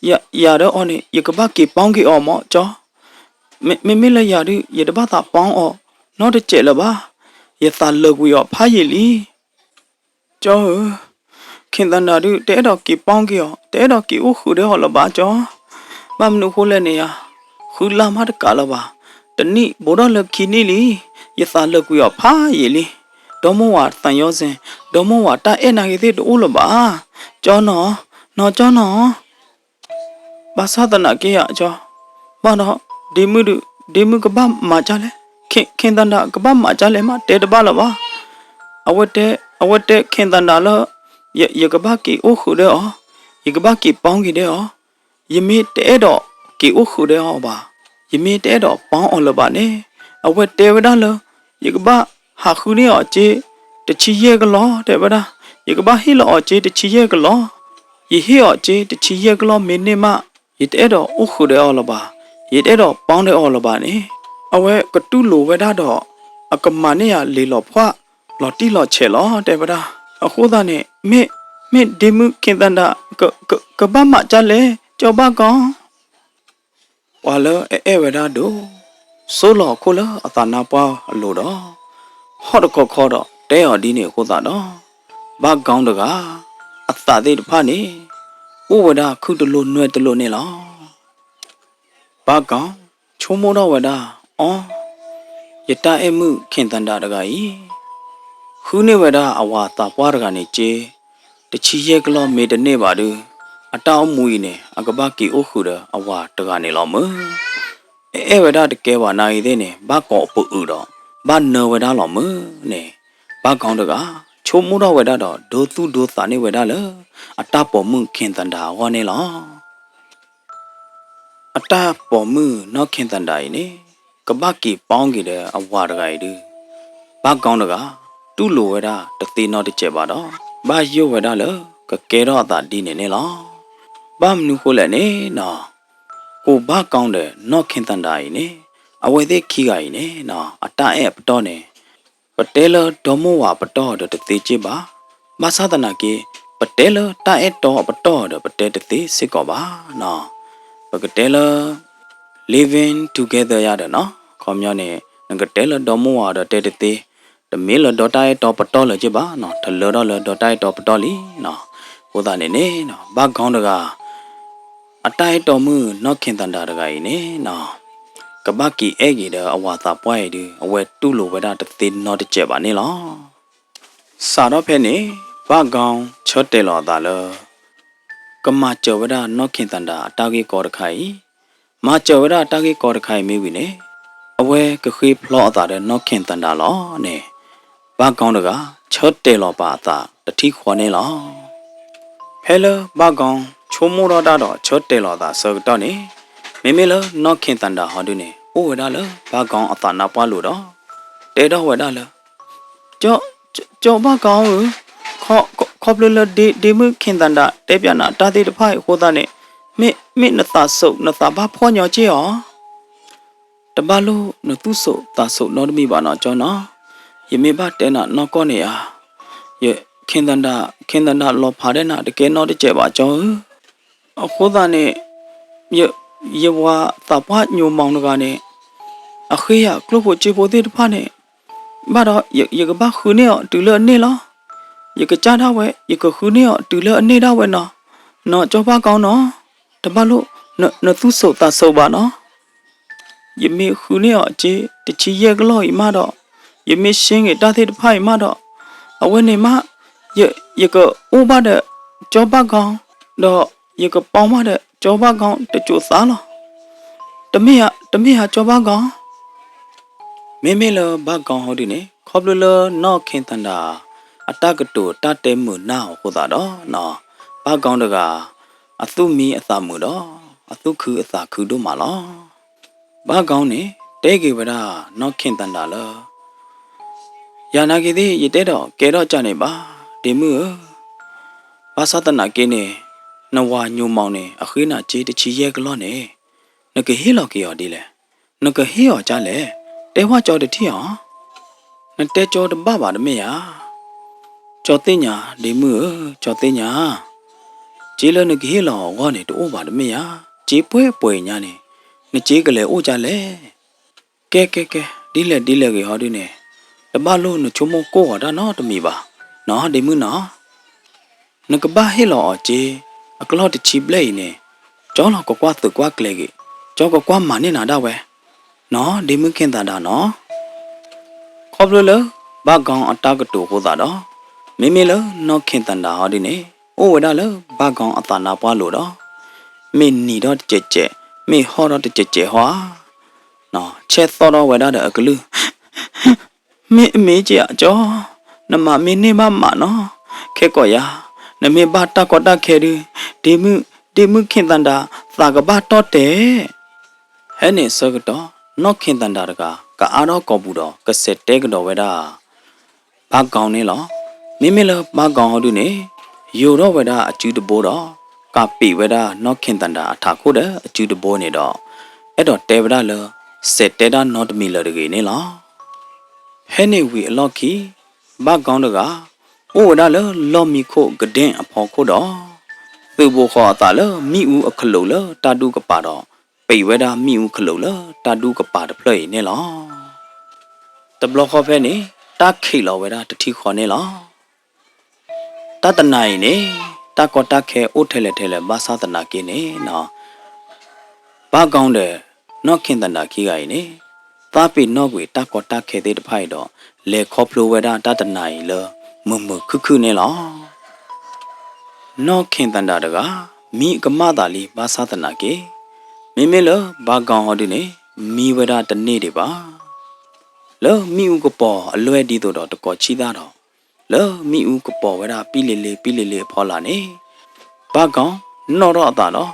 ယၤဒီးအီၤန့ၣ် ယကဘၣ်က့ၤပီက့ၤအီၤမၢ်ကၠီ. မ့မ့ၢ်လၢယၤဒု ယတဘၣ်သးပီအီၤနီတစဲးလၢၤဘၣ်, ယသးလၢာ်ကွံာ်အီၤဖးယံာ်လံ. ကၠီဧၢ, ခ့ၣ်သန္တာဒု တအဲၣ်ဒိးက့ၤပီက့ၤအီၤ, တအဲၣ်ဒိးက့ၤအိၣ်ဃုာ်ဒီးအီၤလၢၤဘၣ်ကၠီ. ဘၣ်မနုၤအဃိလဲၣ်န့ၣ်ဧါ, ဃုလါမးတကးလၢၤဘၣ်, တနံၣ်ဘူးထီၣ်လၢခံနံၣ်လံ, ယသးလၢာ်ကွံာ်အီၤဖးယံာ်လံ. ဒီမိၢ်ဝၤသးညီစ့ၣ်, ဒီမိၢ်ဝၤတၢ်အဲၣ်နာ်ဂ့ၤသ့ၣ်တအိၣ်လၢၤဘၣ်. ကၠီနီၤ, နီၤကၠီနီၤ. ဘၣ်ဆၣ်သနာ်က့ယၤကၠီ, ဘၣ်ဒီး ဒ့မုၣ်ဒု, ဒ့မုၣ်ကဘၣ်မၤကၢ်လဲၣ်, ခ့ၣ်သန္တာကဘၣ်မၤကၢ်လဲၣ် မးတဲတဘၣ်လၢၤဘၣ်. အဝဲတဲ, အဝဲတဲခ့ၣ်သန္တာလၢ ယကဘၣ်က့ၤအိၣ်ဃုာ်ဒီးအီၤ, ယကဘၣ်က့ၤပီက့ၤဒီးအီၤ, ယမ့ၢ်တအဲၣ်ဒိးက့ၤအိၣ်ဃုာ်ဒီးအီၤဘၣ်, ယမ့ၢ်တအဲၣ်ဒိးပီအီၤလၢၤဘၣ်န့ၣ်, အဝဲတဲဝဲဒၣ်လၢ ယကဘၣ်ဟးဃုန့ၢ်အီၤစ့ တဆံယဲၢ်ကလီၢ် တဲဝဲဒၣ်, ယကဘၣ်ဟ့ၣ်လီၤအီၤစ့တဆံယဲၢ်ကလီၢ်, ယဟ့ၣ်အီၤစ့တဆံယဲၢ်ကလီၢ်မ့ၢ်န့ၢ်မး ယတအဲၣ်ဒိးအိၣ်ဃုာ်ဒီးအီၤလၢၤဘၣ်, ယတအဲၣ်ဒိးပီဒီးအီၤလၢၤဘၣ်န့ၣ်, အဝဲကတူၢ်လိာ်ဝဲဒၣ်ဒီး အကမၤန့ၢ်ယၤလံာ်လီၤဖှၣ် လီၤတံၢ်လီၤဆဲးလီၤ တဲဝဲဒၣ်. အဃိသတးန့ၣ် မ့ၢ်, မ့ၢ်ဒ့မုၣ်ခ့ၣ်သန္တာ ကဘၣ်မၤကၢ်လဲၣ် ကၠီဘၣ်ကီ ပှၤလၢအအဲၣ်ဝဲဒၣ်ဒိၣ်, ဆိလီၤအခိၣ်လၢအသးနါပှၢ်အလိၤဒီး ဟီၣ်တခီခီဒီးတဲအီၤဒ်န့ၣ်အဃိသတးဒီး ဘၣ်ကီတဂၤ အသးသ့ၣ်တဖၣ်န့ၣ် အိၣ်ဝဲဒၣ်ခုၣ်တလိၣ်နွဲၣ်တလိၣ်န့ၣ်လီၤ. ဘၣ်ကီ ဆိကမိၣ်ထီၣ်ဝဲဒၣ်, အီ, ယတၢ်အဲၣ်မုၣ်ခ့ၣ်သန္တာတဂၤအံၤ ဃုန့ၢ်ဝဲဒၣ်အဝၤသးပှၢ်တဂၤန့ၣ်စ့ တဆံယဲၢ်ကလီၢ်မ့ၢ်တန့ၢ်ဘၣ်ဒီး အတၢ်အိၣ်မူအံၤန့ၣ် အကဘၣ်က့ၤအိၣ်ဃုာ်ဒီးအဝၤတဂၤန့ၣ်လီၤမၢ်. အအဲၣ်ဝဲဒၣ်တကဲဘၣ်နာ်ဂ့ၤသ့ၣ်န့ၣ် ဘၣ်ကိးပအုာ်ဒီး ဘၣ်နၢဝဲဒၣ်လီၤမၢ်န့ၣ်, ဘၣ်ကီတဂၤ ဆိကမိၣ်ထီၣ်ဝဲဒၣ်ဒီး ဒိသူၣ်ဒိသးန့ၢ်ဝဲဒၣ်လၢ အတၢ်ပိာ်မုၣ်ခ့ၣ်သန္တာအဂီၢ်န့ၣ်လီၤ. အတၢ်ပိာ်မုၣ်နီၢ်ခ့ၣ်သန္တာအံၤန့ၣ် ကဘၣ်က့ၤပီက့ၤဒီးအဝၤတဂၤအံၤဒုး ဘၣ်ကီတဂၤ တူၢ်လိာ်ဝဲဒၣ်တသ့နီတစဲးဘၣ်ဒီး ဘၣ်ယိၣ်ဝဲဒၣ်လၢကကဲထီၣ်အသးဒ်န့ၣ်န့ၣ်လီၤ. ဘၣ်မနုၤဃိလဲၣ်န့ၣ်နီၤ, ကိးဘၣ်ကီဒီးနီၢ်ခ့ၣ်သန္တာအံၤန့ၣ် အဝဲသ့ၣ်ခံဂၤအံၤန့ၣ်နီၤ အတၢ်အဲၣ်အပတီၢ်န့ၣ် ပတဲလၢဒီမိၢ်ဝၤပတီၢ်ဒီးတသ့စ့ၢ်ဘၣ်. ဘၣ်ဆၣ်သနာ်က့ ပတဲလၢတၢ်အဲၣ်တီအပတီၢ်ဒီးပတဲတသ့စ့ၢ်ကီးဘၣ်နီၤ. ပကတဲလၢ living together ယၤဒီးနီၤ, ခီပညီန့ၣ် နကတဲလၢဒီမိၢ်ဝၤဒီးတဲတသ့, တမ့ၢ်လၢဒီတၢ်အဲၣ်တီပတီၢ်လၢၤစ့ၢ်ဘၣ်နီၤ, တလၢထီၣ်လၢဒီတၢ်အဲၣ်တီပတီၢ်လံနီၤ. အဃိသတးန့ၣ်န့ၣ်နီၤ ဘၣ်ကီတဂၤ အတၢ်အဲၣ်တီမုၣ်နီၢ်ခ့ၣ်သန္တာတဂၤအံၤန့ၣ်နီၤ ကဘၣ်က့ၤအဲၣ်က့ၤဒီးအဝၤသးပှၢ်အံၤဒုး အဝဲတူၢ်လိာ်ဝဲဒၣ်တသ့နီတစဲးဘၣ်န့ၣ်လီၤ. စးထီၣ်ဖဲန့ၣ် ဘၣ်ကီဆၢတဲာ်လီၤအသးလၢ ကမၤစၢၤဝဲဒၣ်နီၢ်ခ့ၣ်သန္တာအတၢ်ဂ့ၢ်ကီတခါအံၤ, မၤစၢၤဝဲဒၣ်အတၢ်ဂ့ၢ်ကီတခါအံၤမ့ၢ်ဝံၤန့ၣ် အဝဲကဃ့ဖျီအသးဒီးနီၢ်ခ့ၣ်သန္တာလီၤန့ၣ်, ဘၣ်ကီတဂၤ ဆၢတဲာ်လီၤပာ်အသးတထံၣ်ဃီန့ၣ်လီၤ. ဖဲလၢဘၣ်ကီဆိကမိၣ်ထီၣ်တၢ်ဒီးဆၢတဲာ်လီၤအသးအဆၢကတီၢ်န့ၣ်, မ့မ့ၢ်လၢနီၢ်ခ့ၣ်သန္တာဟီဒုန့ၣ် အိၣ်ဝဲဒၣ်လၢဘၣ်ကီအသးနါပှၢ်လိၤဒီး တဲထီၣ်ဝဲဒၣ်လၢ ကၠီဘၣ်ကီဧၢ, ခီ, ခီဖျိလၢဒ့မုၣ်ခ့ၣ်သၣ်ဒၣ်တဲပၠးနၤတၢ်သ့ၣ်တဖၣ်အံၤအဃိသတးန့ၣ်, မ့ၢ်နသးစိးနသးဘၣ်ဖှီၣ်ညီက့ၢ်အီၤ, တဘၣ်လိၣ်နသူၣ်စိးသးစိးနီတမံၤဘၣ်နီၤကၠီနီၤ, ယမ့ၢ်ဘၣ်တဲနၤနီၢ်ကီၢ်န့ၣ်ဧါ, ယခ့ၣ်သၣ်ဒၣ်, ခ့ၣ်သၣ်ဒၣ်လီၤဖးဒဲနၤတကဲနီတစဲးဘၣ်ကၠီဧၢ, အဃိသတးန့ၣ် ယ, ယဝၤသးပှၢ်ညိၣ်မီၣ်တဂၤန့ၣ်, အဃ့ယၤကျိၣ်ဖိစ့ဖိသ့ၣ်တဖၣ်န့ၣ်, ဘၣ်ဒီးယကဘၣ်ဃုန့ၢ်အီၤတုၤလၢအန့ၢ်လီၤ. ယကစၢ်ဒၣ်ဝဲ ယကဃုန့ၢ်အီၤတုၤလၢအန့ၢ်ဒၣ်ဝဲနီၤ, နီၤကၠီဘၣ်ကီနီၤ, တဘၣ်လိၣ်နသူၣ်စိးသးစိးဘၣ်နီၤ. ယမ့ၢ်ဃုန့ၢ်အီၤအစ့တဆံယဲၢ်ကလီၢ်အံၤမးဒီး, ယမ့ၢ်ရှ့ဂ့ၤတၢ်သ့ၣ်တဖၣ်အံၤမးဒီး, အဝဲန့ၣ်မး, ယကအိၣ်ဘၣ်ဒီးကၠီဘၣ်ကီ, ဒီးယကပီမးဒီးကၠီဘၣ်ကီတစိၤသးလီၤ. တမ့ၢ်ဧါ, တမ့ၢ်ဧါကၠီဘၣ်ကီ. မ့မ့ၢ်လၢဘၣ်ကီဟီဒုန့ၣ် ခီဖျိလၢနီၢ်ခ့ၣ်သၣ်ဒၣ် အတၢ်ကတိၤတၢ်တဲမုာ်နၢ်အီၤအဃိသတးဒီး, ဘၣ်ကီတဂၤ အသူၣ်မံအသးမုာ်ဒီး အသူၣ်ခုအသးခုဒိၣ်မးလီၤ. ဘၣ်ကီန့ၣ် တဲက့ၤဝဲဒၣ်နီၢ်ခ့ၣ်သၣ်ဒၣ်လၢ ယၤနာ်က့ၤသ့ၣ် ယတဲဒီးကဲထီၣ်ကၢ်န့ၣ်ဘၣ်, ဒ့မုၣ်ဧၢ, ဘၣ်ဆၣ်သနာ်က့န့ၣ်, နဝၤညိၣ်မီၣ်န့ၣ် အဃ့နၤစ့တဆံယဲၢ်ကလီၢ်န့ၣ်, နကဟ့ၣ်လီၤက့ၤအီၤဒ်လဲၣ်, နကဟ့ၣ်အီၤကၢ်လဲၣ်, တဲဝဲကၠီတထံၣ်အီၤ, နတဲကၠီတဘၣ်ဘၣ်တမ့ၢ်ဧါ. ကၠီသ့ၣ်ညါ, ဒ့မုၣ်ဧၢ, ကၠီသ့ၣ်ညါ, စ့လၢနကဟ့ၣ်လီၤအီၤအဂီၢ်န့ၣ် တအိၣ်ဘၣ်တမ့ၢ်ဧါ, စ့ပှဲၤပှဲၤညါန့ၣ်, နစ့ကလဲၤအိၣ်ကၢ်လဲၣ်. ကဲကဲကဲ, ဒ်လဲၣ်ဒ်လဲၣ်ဂ့ၤဟီဒုန့ၣ်, တဘၣ်လိၣ်နဆိကမိၣ်ကိၢ်ဂီၤတၢ်နီတမံၤဘၣ်, နီၤဒ့မုၣ်နီၤ. နကဘၣ်ဟ့ၣ်လီၤအီၤစ့ အကလီၢ်တဆံဘျဲၣ်အံၤန့ၣ်, ကၠီလီၤကကွၢ်သုးကွၢ်ကျဲၤဂ့ၤ, ကၠီကကွၢ်မၤန့ၢ်နၤဒၣ်ဝဲ, နီၤဒ့မုၣ်ခ့ၣ်သၣ်ဒၣ်နီၤ. ခီဖျိလၢဘၣ်ကီအတၢ်ကတိၤအဃိသတးဒီး, မ့မ့ၢ်လၢနီၢ်ခ့ၣ်သၣ်ဒၣ်ဟီဒုန့ၣ်, အိၣ်ဝဲဒၣ်လၢဘၣ်ကီအသးနါပှၢ်လိၤဒီး, မ့ၢ်နံၤထီၣ်တစဲးစဲး, မ့ၢ်ဟီၣ်ထီၣ်တစဲးစဲးဟီဧါ, ဆဲးသီၣ်ထီၣ်ဝဲဒၣ်ဒီးအကလုၢ် မ့ၢ်အမ့ၢ်က့ဧါကၠီ, နမၤမ့ၢ်န့ၢ်ဘၣ်မးနီၤ, ခဲကိာ်ယၤ, နမ့ၢ်ဘၣ်တၢ်ကီတၢ်ခဲဒု, ဒ့မုၣ်, ဒ့မုၣ်ခ့ၣ်သၣ်ဒၣ် သးကဘၣ်တီၢ်တဲာ်. ဖဲန့ၣ်အဆၢကတီၢ်, နီၢ်ခ့ၣ်သၣ်ဒၣ်တဂၤ ကအါထီၣ်ကိာ်ပူၤဒီး ကဆဲးတဲကဒီးဝဲဒၣ် ဘၣ်ကီန့ၣ်လီၤ. မ့မ့ၢ်လၢဘၣ်ကီဟီဒုန့ၣ်, ယိၤထီၣ်ဝဲဒၣ်အစုတဘိဒီး, ကးပံာ်ဝဲဒၣ်နီၢ်ခ့ၣ်သၣ်ဒၣ်အထးခိၣ်ဒီးအစုတဘိန့ၣ်ဒီး, အဲၣ်ဒိးတဲဝဲဒၣ်လၢ စဲးတဲဒၣ်နီတမံၤလၢၤတဂ့ၤန့ၣ်လီၤ. ဖဲန့ၣ်ဝံၤအလီၢ်ခံ, ဘၣ်ကီတဂၤ အိၣ်ဝဲဒၣ်လၢလီၢ်မံခိၣ်ကဒ့ၣ်အဖီခိၣ်ဒီး, သုးဘူးဃီၤအသးလၢမ့ၣ်အူအကလိာ်လၢတၢ်ဒူကပၤဒီး, ပံာ်ဝဲဒၣ်မ့ၣ်အူကလိာ်လၢတၢ်ဒူကပၤတဖျၢၣ်အံၤန့ၣ်လီၤ. တဘျီဃီဖဲန့ၣ်, တၢ်ခံးလီၤဝဲဒၣ်တထံၣ်ဃီန့ၣ်လီၤ. တၢ်တနၤအံၤန့ၣ်, တၢ်ကီတၢ်ခဲအိၣ်ထဲလဲၣ်ထဲလဲၣ်ဘၣ်ဆၣ်သနာ်က့န့ၣ်, ဘၣ်ကီဒီး နီၢ်ခ့ၣ်သၣ်ဒၣ်ခံဂၤအံၤန့ၣ်, သးပ့ၤနီၣ်ကွံာ်တၢ်ကီတၢ်ခဲသ့ၣ်တဖၣ်အံၤဒီး, လဲၤခီဖျိဝဲဒၣ်တၢ်တနၤအံၤလၢ မုာ်မုာ်ခုၣ်ခုၣ်န့ၣ်လီၤ. နီၢ်ခ့ၣ်သၣ်ဒၣ်တဂၤ မံကမၣ်သးလံဘၣ်ဆၣ်သနာ်က့, မ့မ့ၢ်လၢဘၣ်ကီဟီဒုန့ၣ်, မံဝဲဒၣ်တန့ၢ်ဒံးဘၣ်. လၢမ့ၣ်အူကပီၤအလွဲၢ်ဒ်သိးဒီးတကိးဆံၣ်သၣ်ဒီး, လၢမ့ၣ်အူကပီၤဝဲဒၣ်ပံလ့ၤလ့ၤပံလ့ၤလ့ၤအဖီလာ်န့ၣ်, ဘၣ်ကီနီၣ်ထီၣ်အသးဒီး,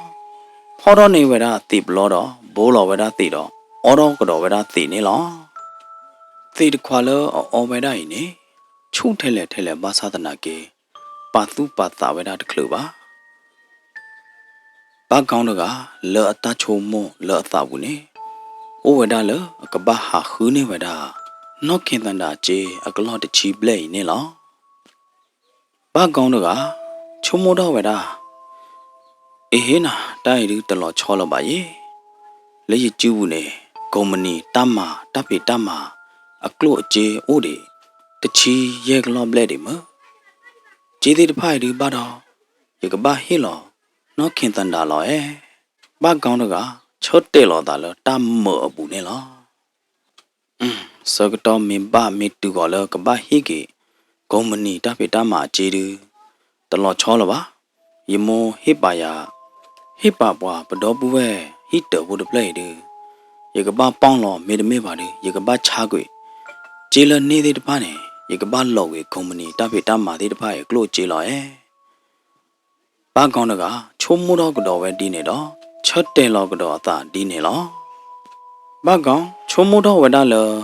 ဖီၣ်ထီၣ်န့ၢ်ဝဲဒၣ်သ့ၣ်ပျီဒီး ဘိလီၤဝဲဒၣ်သ့ၣ်ဒီး အီထီၣ်ကဒီးဝဲဒၣ်သ့ၣ်န့ၣ်လီၤ. သ့ၣ်တခွးလၢအအီဝဲဒၣ်အံၤန့ၣ်, ဆူၣ်ထဲလဲၣ်ထဲလဲၣ်ဘၣ်ဆၣ်သနာ်က့, ပာ်သူၣ်ပာ်သးဝဲဒၣ်တချုးဘၣ်. ဘၣ်ကီတဂၤ လၢအတၢ်ဆိကမိၣ်လၢအသးပူၤန့ၣ်, အိၣ်ဝဲဒၣ်လၢအကဘၣ်ဟးဃုန့ၢ်ဝဲဒၣ် နီၢ်ခ့ၣ်သၣ်ဒၣ်စ့အကလီၢ်တဆံဘျဲၣ်အံၤန့ၣ်လီၤ. ဘၣ်ကီတဂၤ ဆိကမိၣ်ထီၣ်ဝဲဒၣ်, အ့ဟ့နၤ တၢ်အံၤဒုးတလီၤဆီလၢၤဘၣ်ယဲ, လၢယစုပူၤန့ၣ် ကိးမုၢ်နံၤတၢ်မၤတၢ်ဖံးတၢ်မၤ အကျိၣ်အစ့အိၣ်ဒံး တဆံယဲၢ်ကလီၢ်ဘျဲၣ်ဒံးမၢ်, စ့သ့ၣ်တဖၣ်အံၤဒုးဘၣ်ဒီး ယကဘၣ်ဟ့ၣ်လီၤ နီၢ်ခ့ၣ်သၣ်ဒၣ်လီၤဧါ. ဘၣ်ကီတဂၤ ဆၢတဲာ်လီၤသးလၢတၢ်မုာ်အပူၤန့ၣ်လီၤ. ဆၢကတီၢ်မ့ၢ်ဘၣ်မ့ၢ်တုၤဃီၤလၢကဘၣ်ဟ့ၣ်က့ၤ ကိးမုၢ်နံၤတၢ်ဖံးတၢ်မၤအစ့ဒုး တလီၤဆီလၢၤဘၣ်. ယမိၢ်ဟ့ၣ်ပာ်ယၤ, ဟ့ၣ်ပာ်ပှၤပဒီပုၢ်ဝဲၢ်ဟံၣ်တၢၤဖိတဖျၢၣ်အံၤဒုး, ယကဘၣ်ပီၣ်လီၤမ့တမ့ၢ်ဘၣ်ဒုး ယကဘၣ်ဆါကွံာ် စ့လၢန့ၢ်သ့ၣ်တဖၣ်န့ၣ် ယကဘၣ်လီၤကွံာ်ကိးမုၢ်နံၤတၢ်ဖံးတၢ်မၤသ့ၣ်တဖၣ်အံၤအကျိၣ်အစ့လီၤဧါ. ဘၣ်ကီတဂၤ ဆိကမိၣ်ထီၣ်ကဒီးဝဲဒ်န့ၣ်ဒီး ဆၢတဲာ်လီၤကဒီးအသးဒ်န့ၣ်လီၤ. ဘၣ်ကီ ဆိကမိၣ်ထီၣ်ဝဲဒၣ်လၢ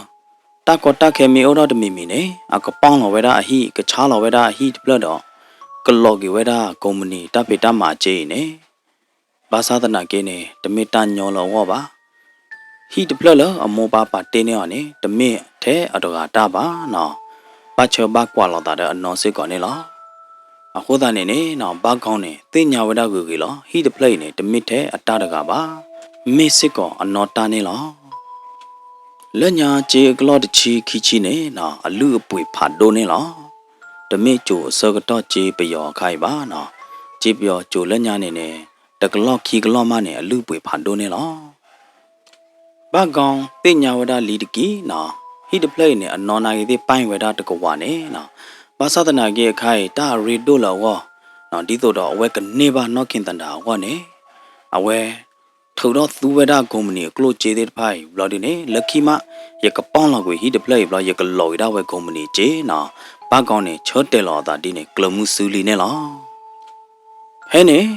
တၢ်ကီတၢ်ခဲမ့ၢ်အိၣ်ထီၣ်တမံၤမံၤန့ၣ် အကပီၣ်လီၤဝဲဒၣ်အဟံၣ် ကဆါလီၤဝဲဒၣ်အဟံၣ်တဖျၢၣ်ဒီး ကလီၤက့ၤဝဲဒၣ် ကိးမုၢ်နံၤ တၢ်ဖံးတၢ်မၤအစ့အံၤန့ၣ်, ဘၣ်ဆၣ်သနာ်က့န့ၣ် တမ့ၢ်တၢ်ညီလၢအဂီၢ်ဘၣ်. ဟံၣ်တဖျၢၣ်လၢအမိၢ်ပၢ်ပာ်တ့ၢ်န့ၢ်အီၤန့ၣ် တမ့ၢ်ထဲအတဂၤတၢ်ဘၣ်နီၤ, ဘၣ်ဆၢဘၣ်ကွၢ်လိာ်သးဒီးအနီၢ်စ့ၢ်ကီးန့ၣ်လီၤ. အဃိသတးန့ၣ်န့ၣ်နီၤ ဘၣ်ကီန့ၣ် သ့ၣ်ညါဝဲဒၣ်ဂ့ၤဂ့ၤလီၤ, ဟံၣ်တဖျၢၣ်အံၤန့ၣ် တမ့ၢ်ထဲအတၢ်တဂၤဘၣ်, မ့ၢ်စ့ၢ်ကီးအနီၢ်တၢ်န့ၣ်လီၤ. လၢညါစ့အကလီၢ်တဆံခံဆံန့ၣ်နီၤ အလုၢ်အပှ့ၤဖးဒိၣ်န့ၣ်လီၤ. တမ့ၢ်စိၤအဆၢကတီၢ်စ့ပယီၤအခါအံၤဘၣ်နီၤ, စ့ပယီၤစိၤလၢညါန့ၣ်န့ၣ် တကလီၢ်ခံကလီၢ်မးန့ၣ် အလုၢ်အပှ့ၤဖးဒိၣ်န့ၣ်လီၤ. ဘၣ်ကီသ့ၣ်ညါဝဲဒၣ်လံတက့ၢ်နီၤ, ဟံၣ်တဖျၢၣ်အံၤန့ၣ် အနီၢ်နာ်က့ၤသ့ၣ်ပၢ်ဝဲဒၣ်တကဝၤန့ၣ်နီၤ, ဘၣ်ဆၣ်သနာ်က့အခါအံၤ တၢ်အရ့ဒိၣ်လၢအဂီၢ်နီၤ, ဒ်သိးဒီးအဝဲကန့ၢ်ဘၣ်နီၢ်ခ့ၣ်သၣ်ဒၣ်အဂီၢ်န့ၣ်, အဝဲ ထုးထီၣ်သူဝဲဒၣ်ကိးမုၢ်နံၤအကျိၣ်စ့သ့ၣ်တဖၣ်အံၤဘျီဒုန့ၣ် လၢခံမး ယကပီၢ်လီၤကွံာ်ဟံၣ်တဖျၢၣ်အံၤဘျီ ယကလီၤက့ၤဒၣ်ဝဲကိးမုၢ်နံၤစ့နီၤ, ဘၣ်ကီန့ၣ် ဆၢတဲာ်လီၤအသးဒ်န့ၣ် ကျၢၤမုၢ်စုလံန့ၣ်လီၤ. ဖဲန့ၣ်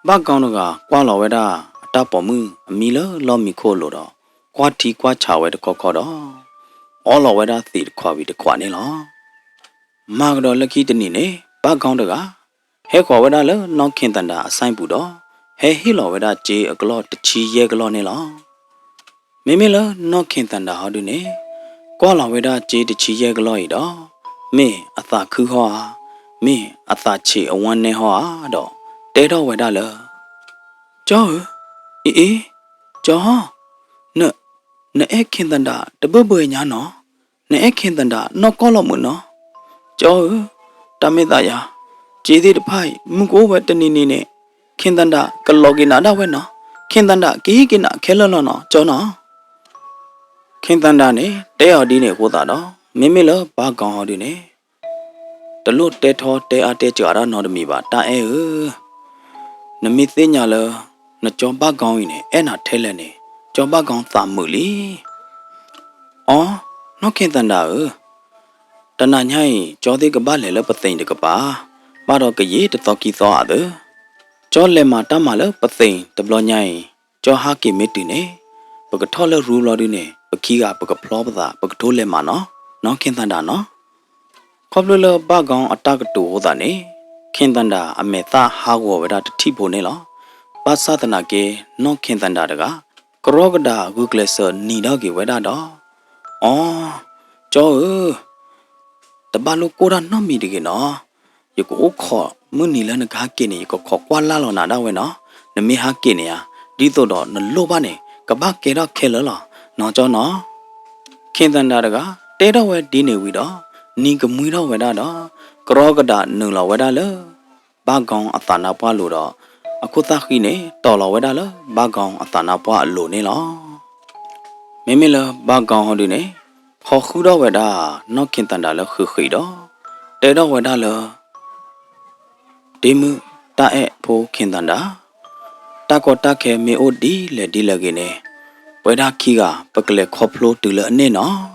ဘၣ်ကီတဂၤကွၢ်လီၤဝဲဒၣ် အတၢ်ပိာ်မုၣ်အမံလၢလီၢ်မံခိၣ်အလိၤဒီး ကွၢ်ထံကွၢ်ဆးဝဲတခီခီဒီး အီလီၤဝဲဒၣ်သံးတခွးဝံၤတခွးန့ၣ်လီၤ. မၤကဒီးလၢခံတနံၤန့ၣ် ဘၣ်ကီတဂၤ ဟဲဃီၤဝဲဒၣ်လၢနီၢ်ခ့ၣ်သၣ်ဒၣ်အဆိုင်ပူၤဒီး ဟဲဟ့ၣ်လီၤဝဲဒၣ်စ့အကလီၢ်တဆံယဲၢ်ကလီၢ်န့ၣ်လီၤ. မ့မ့ၢ်လၢနီၢ်ခ့ၣ်သၣ်ဒၣ်ဟီဒုန့ၣ် ကွၢ်လီၤဝဲဒၣ်စ့တဆံယဲၢ်ကလီၢ်အံၤဒီး မ့ၢ်အသးခုဟီဧါ, မ့ၢ်အသးဆံးအဝါနဲဟီဧါဒီး တဲထီၣ်ဝဲဒၣ်လၢ ကၠီဧၢ, အ့အ့, ကၠီ, န, နအဲၣ်ခ့ၣ်သၣ်ဒၣ်တဘၢၣ်ဘၢၣ်ညါနီၤ, နအဲၣ်ခ့ၣ်သၣ်ဒၣ်နီၢ်ကီၢ်လီၤမုၢ်နီၤ, ကၠီဧၢ, တၢ်မ့ၢ်သးယၤ, စ့သ့ၣ်တဖၣ်အံၤ မုၢ်ကအိၣ်ဝဲတနံၤနံၤန့ၣ် ခ့ၣ်သၣ်ဒၣ်ကလီၤက့ၤနၤဒၣ်ဝဲနီၤ, ခ့ၣ်သၣ်ဒၣ်ကဟ့ၣ်က့ၤနၤခဲလၢာ်လီၤနီၤ ကၠီနီၤ. ခ့ၣ်သၣ်ဒၣ်န့ၣ် တဲအီၤဒ်န့ၣ်အဃိသတးဒီး မ့မ့ၢ်လၢဘၣ်ကီဟီဒုန့ၣ် တလိၣ်တဲထီတဲအါတဲစှၤတၢ်နီတမံၤဘၣ် တၢ်အဲၣ်ဧၢ, နမ့ၢ်သ့ၣ်ညါလၢ နကၠီဘၣ်ကီအံၤန့ၣ် အဲၣ်နၤထဲလဲၣ်န့ၣ် ကၠီဘၣ်ကီသးမုာ်လံ. အီ, နီၢ်ခ့ၣ်သၣ်ဒၣ်ဧၢ, တနၤညါအံၤ ကၠီသ့ၣ်ကဘၣ်လဲၤလၢပသ့ၣ်တကပၤ, ဘၣ်ဒီးကယံာ်တသီခံသီဧါသၢ, ကၠီလဲၤမၤတၢ်မၤလၢပသ့ၣ်တဘျီညါအံၤ ကၠီဟးက့ၤမ့ၢ်တုၤန့ၣ် ပကထီၣ်လၢရူဘျီဒုန့ၣ် ပခံဂၤပကဖျီပသး ပကထိလဲၤမၤနီၤ, နီၢ်ခ့ၣ်သၣ်ဒၣ်နီၤ. ခီဖျိလၢဘၣ်ကီအတၢ်ကတိၤအဃိသတးန့ၣ် ခ့ၣ်သၣ်ဒၣ်အမဲာ်သၣ်ဟးဂီၤဝဲဒၣ်တထံၣ်ဖိန့ၣ်လီၤ. ဘၣ်ဆၣ်သနာ်က့ နီၢ်ခ့ၣ်သၣ်ဒၣ်တဂၤ ကရီကဒၣ်ဂုာ်ကျဲးစၢးနံၤထီၣ်က့ၤဝဲဒၣ်ဒီး အီ, ကၠီဧၢ, တဘၣ်လိၣ်ကိၢ်တၢ်နီတမံၤတဂ့ၤနီၤ. ယကအိၣ်ခိးမုၢ်နံၤလၢနကဟးက့ၤန့ၣ် ယကခိးကွၢ်လၢ်လီၤနၤဒၣ်ဝဲနီၤ. နမ့ၢ်ဟးက့ၤန့ၣ်ဧါ, ဒ်သိးဒီးနလိၣ်ဘၣ်န့ၣ် ကဘၣ်ကဲထီၣ်ခဲလၢာ်လီၤ နီၤကၠီနီၤ. ခ့ၣ်သၣ်ဒၣ်တဂၤ တဲထီၣ်ဝဲဒ်န့ၣ်ဝံၤဒီး နံၤကမှံထီၣ်ဝဲဒၣ်ဒီး ကရီကဒၣ်နုာ်လီၤဝဲဒၣ်လၢ ဘၣ်ကီအသးနါပှၢ်လိၤဒီး အခိၣ်သၣ်ဃံန့ၣ် တီၤလီၤဝဲဒၣ်လၢဘၣ်ကီအသးနါပှၢ်အလိၤန့ၣ်လီၤ. မ့မ့ၢ်လၢဘၣ်ကီဟီဒုန့ၣ် ဖီဃုာ်ထီၣ်ဝဲဒၣ် နီၢ်ခ့ၣ်သၣ်ဒၣ်လၢဃ့ဃ့ဒီး တဲထီၣ်ဝဲဒၣ်လၢ ဒ့မုၣ်တၢ်အဲၣ်ဖိခ့ၣ်သၣ်ဒၣ်, တၢ်ကီတၢ်ခဲမ့ၢ်အိၣ်ဒ်လဲၣ်ဒ်လဲၣ်ဂ့ၤန့ၣ် ပဝဲဒၣ်ခံဂၤ ပကလဲၤခီဖျိတုၤလၢအန့ၣ်နီၤ.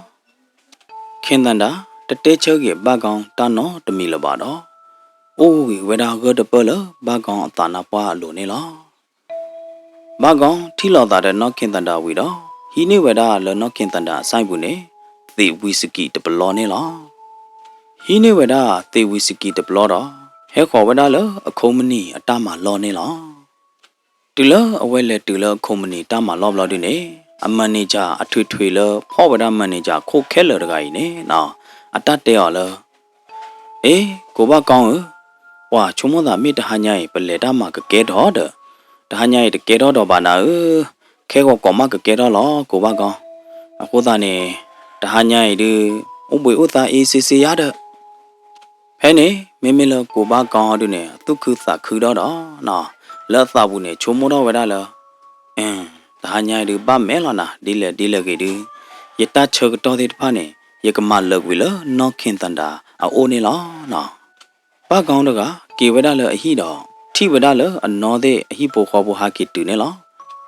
ခ့ၣ်သၣ်ဒၣ် တတဲဆၢက့ၤဘၣ်ကီတၢ်နီတမံၤလၢၤဘၣ်ဒီး အိၣ်ဝံၤဝဲဒၣ်ဂၢၢ်တပၢၢ်လၢဘၣ်ကီအသးနါပှၢ်အလိၤန့ၣ်လီၤ. ဘၣ်ကီထံၣ်လိာ်သးဒီးနီၢ်ခ့ၣ်သၣ်ဒၣ်ဝံၤဒီး ဟံးန့ၢ်ဝဲဒၣ်လၢနီၢ်ခ့ၣ်သၣ်ဒၣ်အဆိုင်ပူၤန့ၣ် သ့ၣ်ဝံၤစကံးတပလီန့ၣ်လီၤ. ဟံးန့ၢ်ဝဲဒၣ်သ့ၣ်ဝံၤစကံးတပလီဒီး ဟဲဃီၤဝဲဒၣ်လၢအခိမုၢ်နံၤအတၢ်မၤလီၢ်န့ၣ်လီၤ. တုၤလၢအဝဲလဲၤတုၤလၢအခိမုၢ်နံၤတၢ်မၤလီၢ်ဘျီဒုန့ၣ် အမၤန့ၢ်ကၠၢ်အထွံၣ်ထွံၣ်လၢဖီၣ်ဝဲဒၣ်မၤန့ၢ်ကၠၢ်အခိၣ်ခဲလၢာ်တဂၤအံၤန့ၣ် အတၢ်တဲအီၤလၢ အ့ ကိၢ်ဘၣ်ကီဧၢ, ပှၤဆိကမိၣ်သးမ့ၢ်တဟါညါအံၤ ပလဲၤတၢ်မၤကကဲထီၣ်ဒီး တဟါညါအံၤတကဲထီၣ်ဒီးဘၣ်နၤဧၢ, ခဲဂီၤကိးမးကကဲထီၣ်လီၤ ကိၢ်ဘၣ်ကီ. အဃိသတးန့ၣ် တဟါညါအံၤဒုး အိၣ်ဘှံးအိၣ်သါအ့စ့စ့ယါဒီး ဖဲန့ၣ် မ့မ့ၢ်လၢကိၢ်ဘၣ်ကီဟီဒုန့ၣ် သူၣ်ခုသးခုထီၣ်ဒီး လၢအသးပူၤန့ၣ် ဆိကမိၣ်ထီၣ်ဝဲဒၣ်လၢ တဟါညါအံၤဒုး ဘၣ်မဲာ်လီၤနၤ ဒ်လဲၣ်ဒ်လဲၣ်ဂ့ၤဒုး ယတၢ်ဆၢကတီၢ်သ့ၣ်တဖၣ်န့ၣ် ယကမၤလၢာ်ကွံာ်လၢနီၢ်ခ့ၣ်သၣ်ဒၣ်အအိၣ်န့ၣ်လီၤ. ဘၣ်ကီတဂၤ က့ၤဝဲဒၣ်လၢအဟံၣ်ဒီး ထံၣ်ဝဲဒၣ်လၢအနီၢ်သ့ၣ်အဟံၣ်ဖိဃီဖိဟးက့ၤတုၤန့ၣ်လီၤ.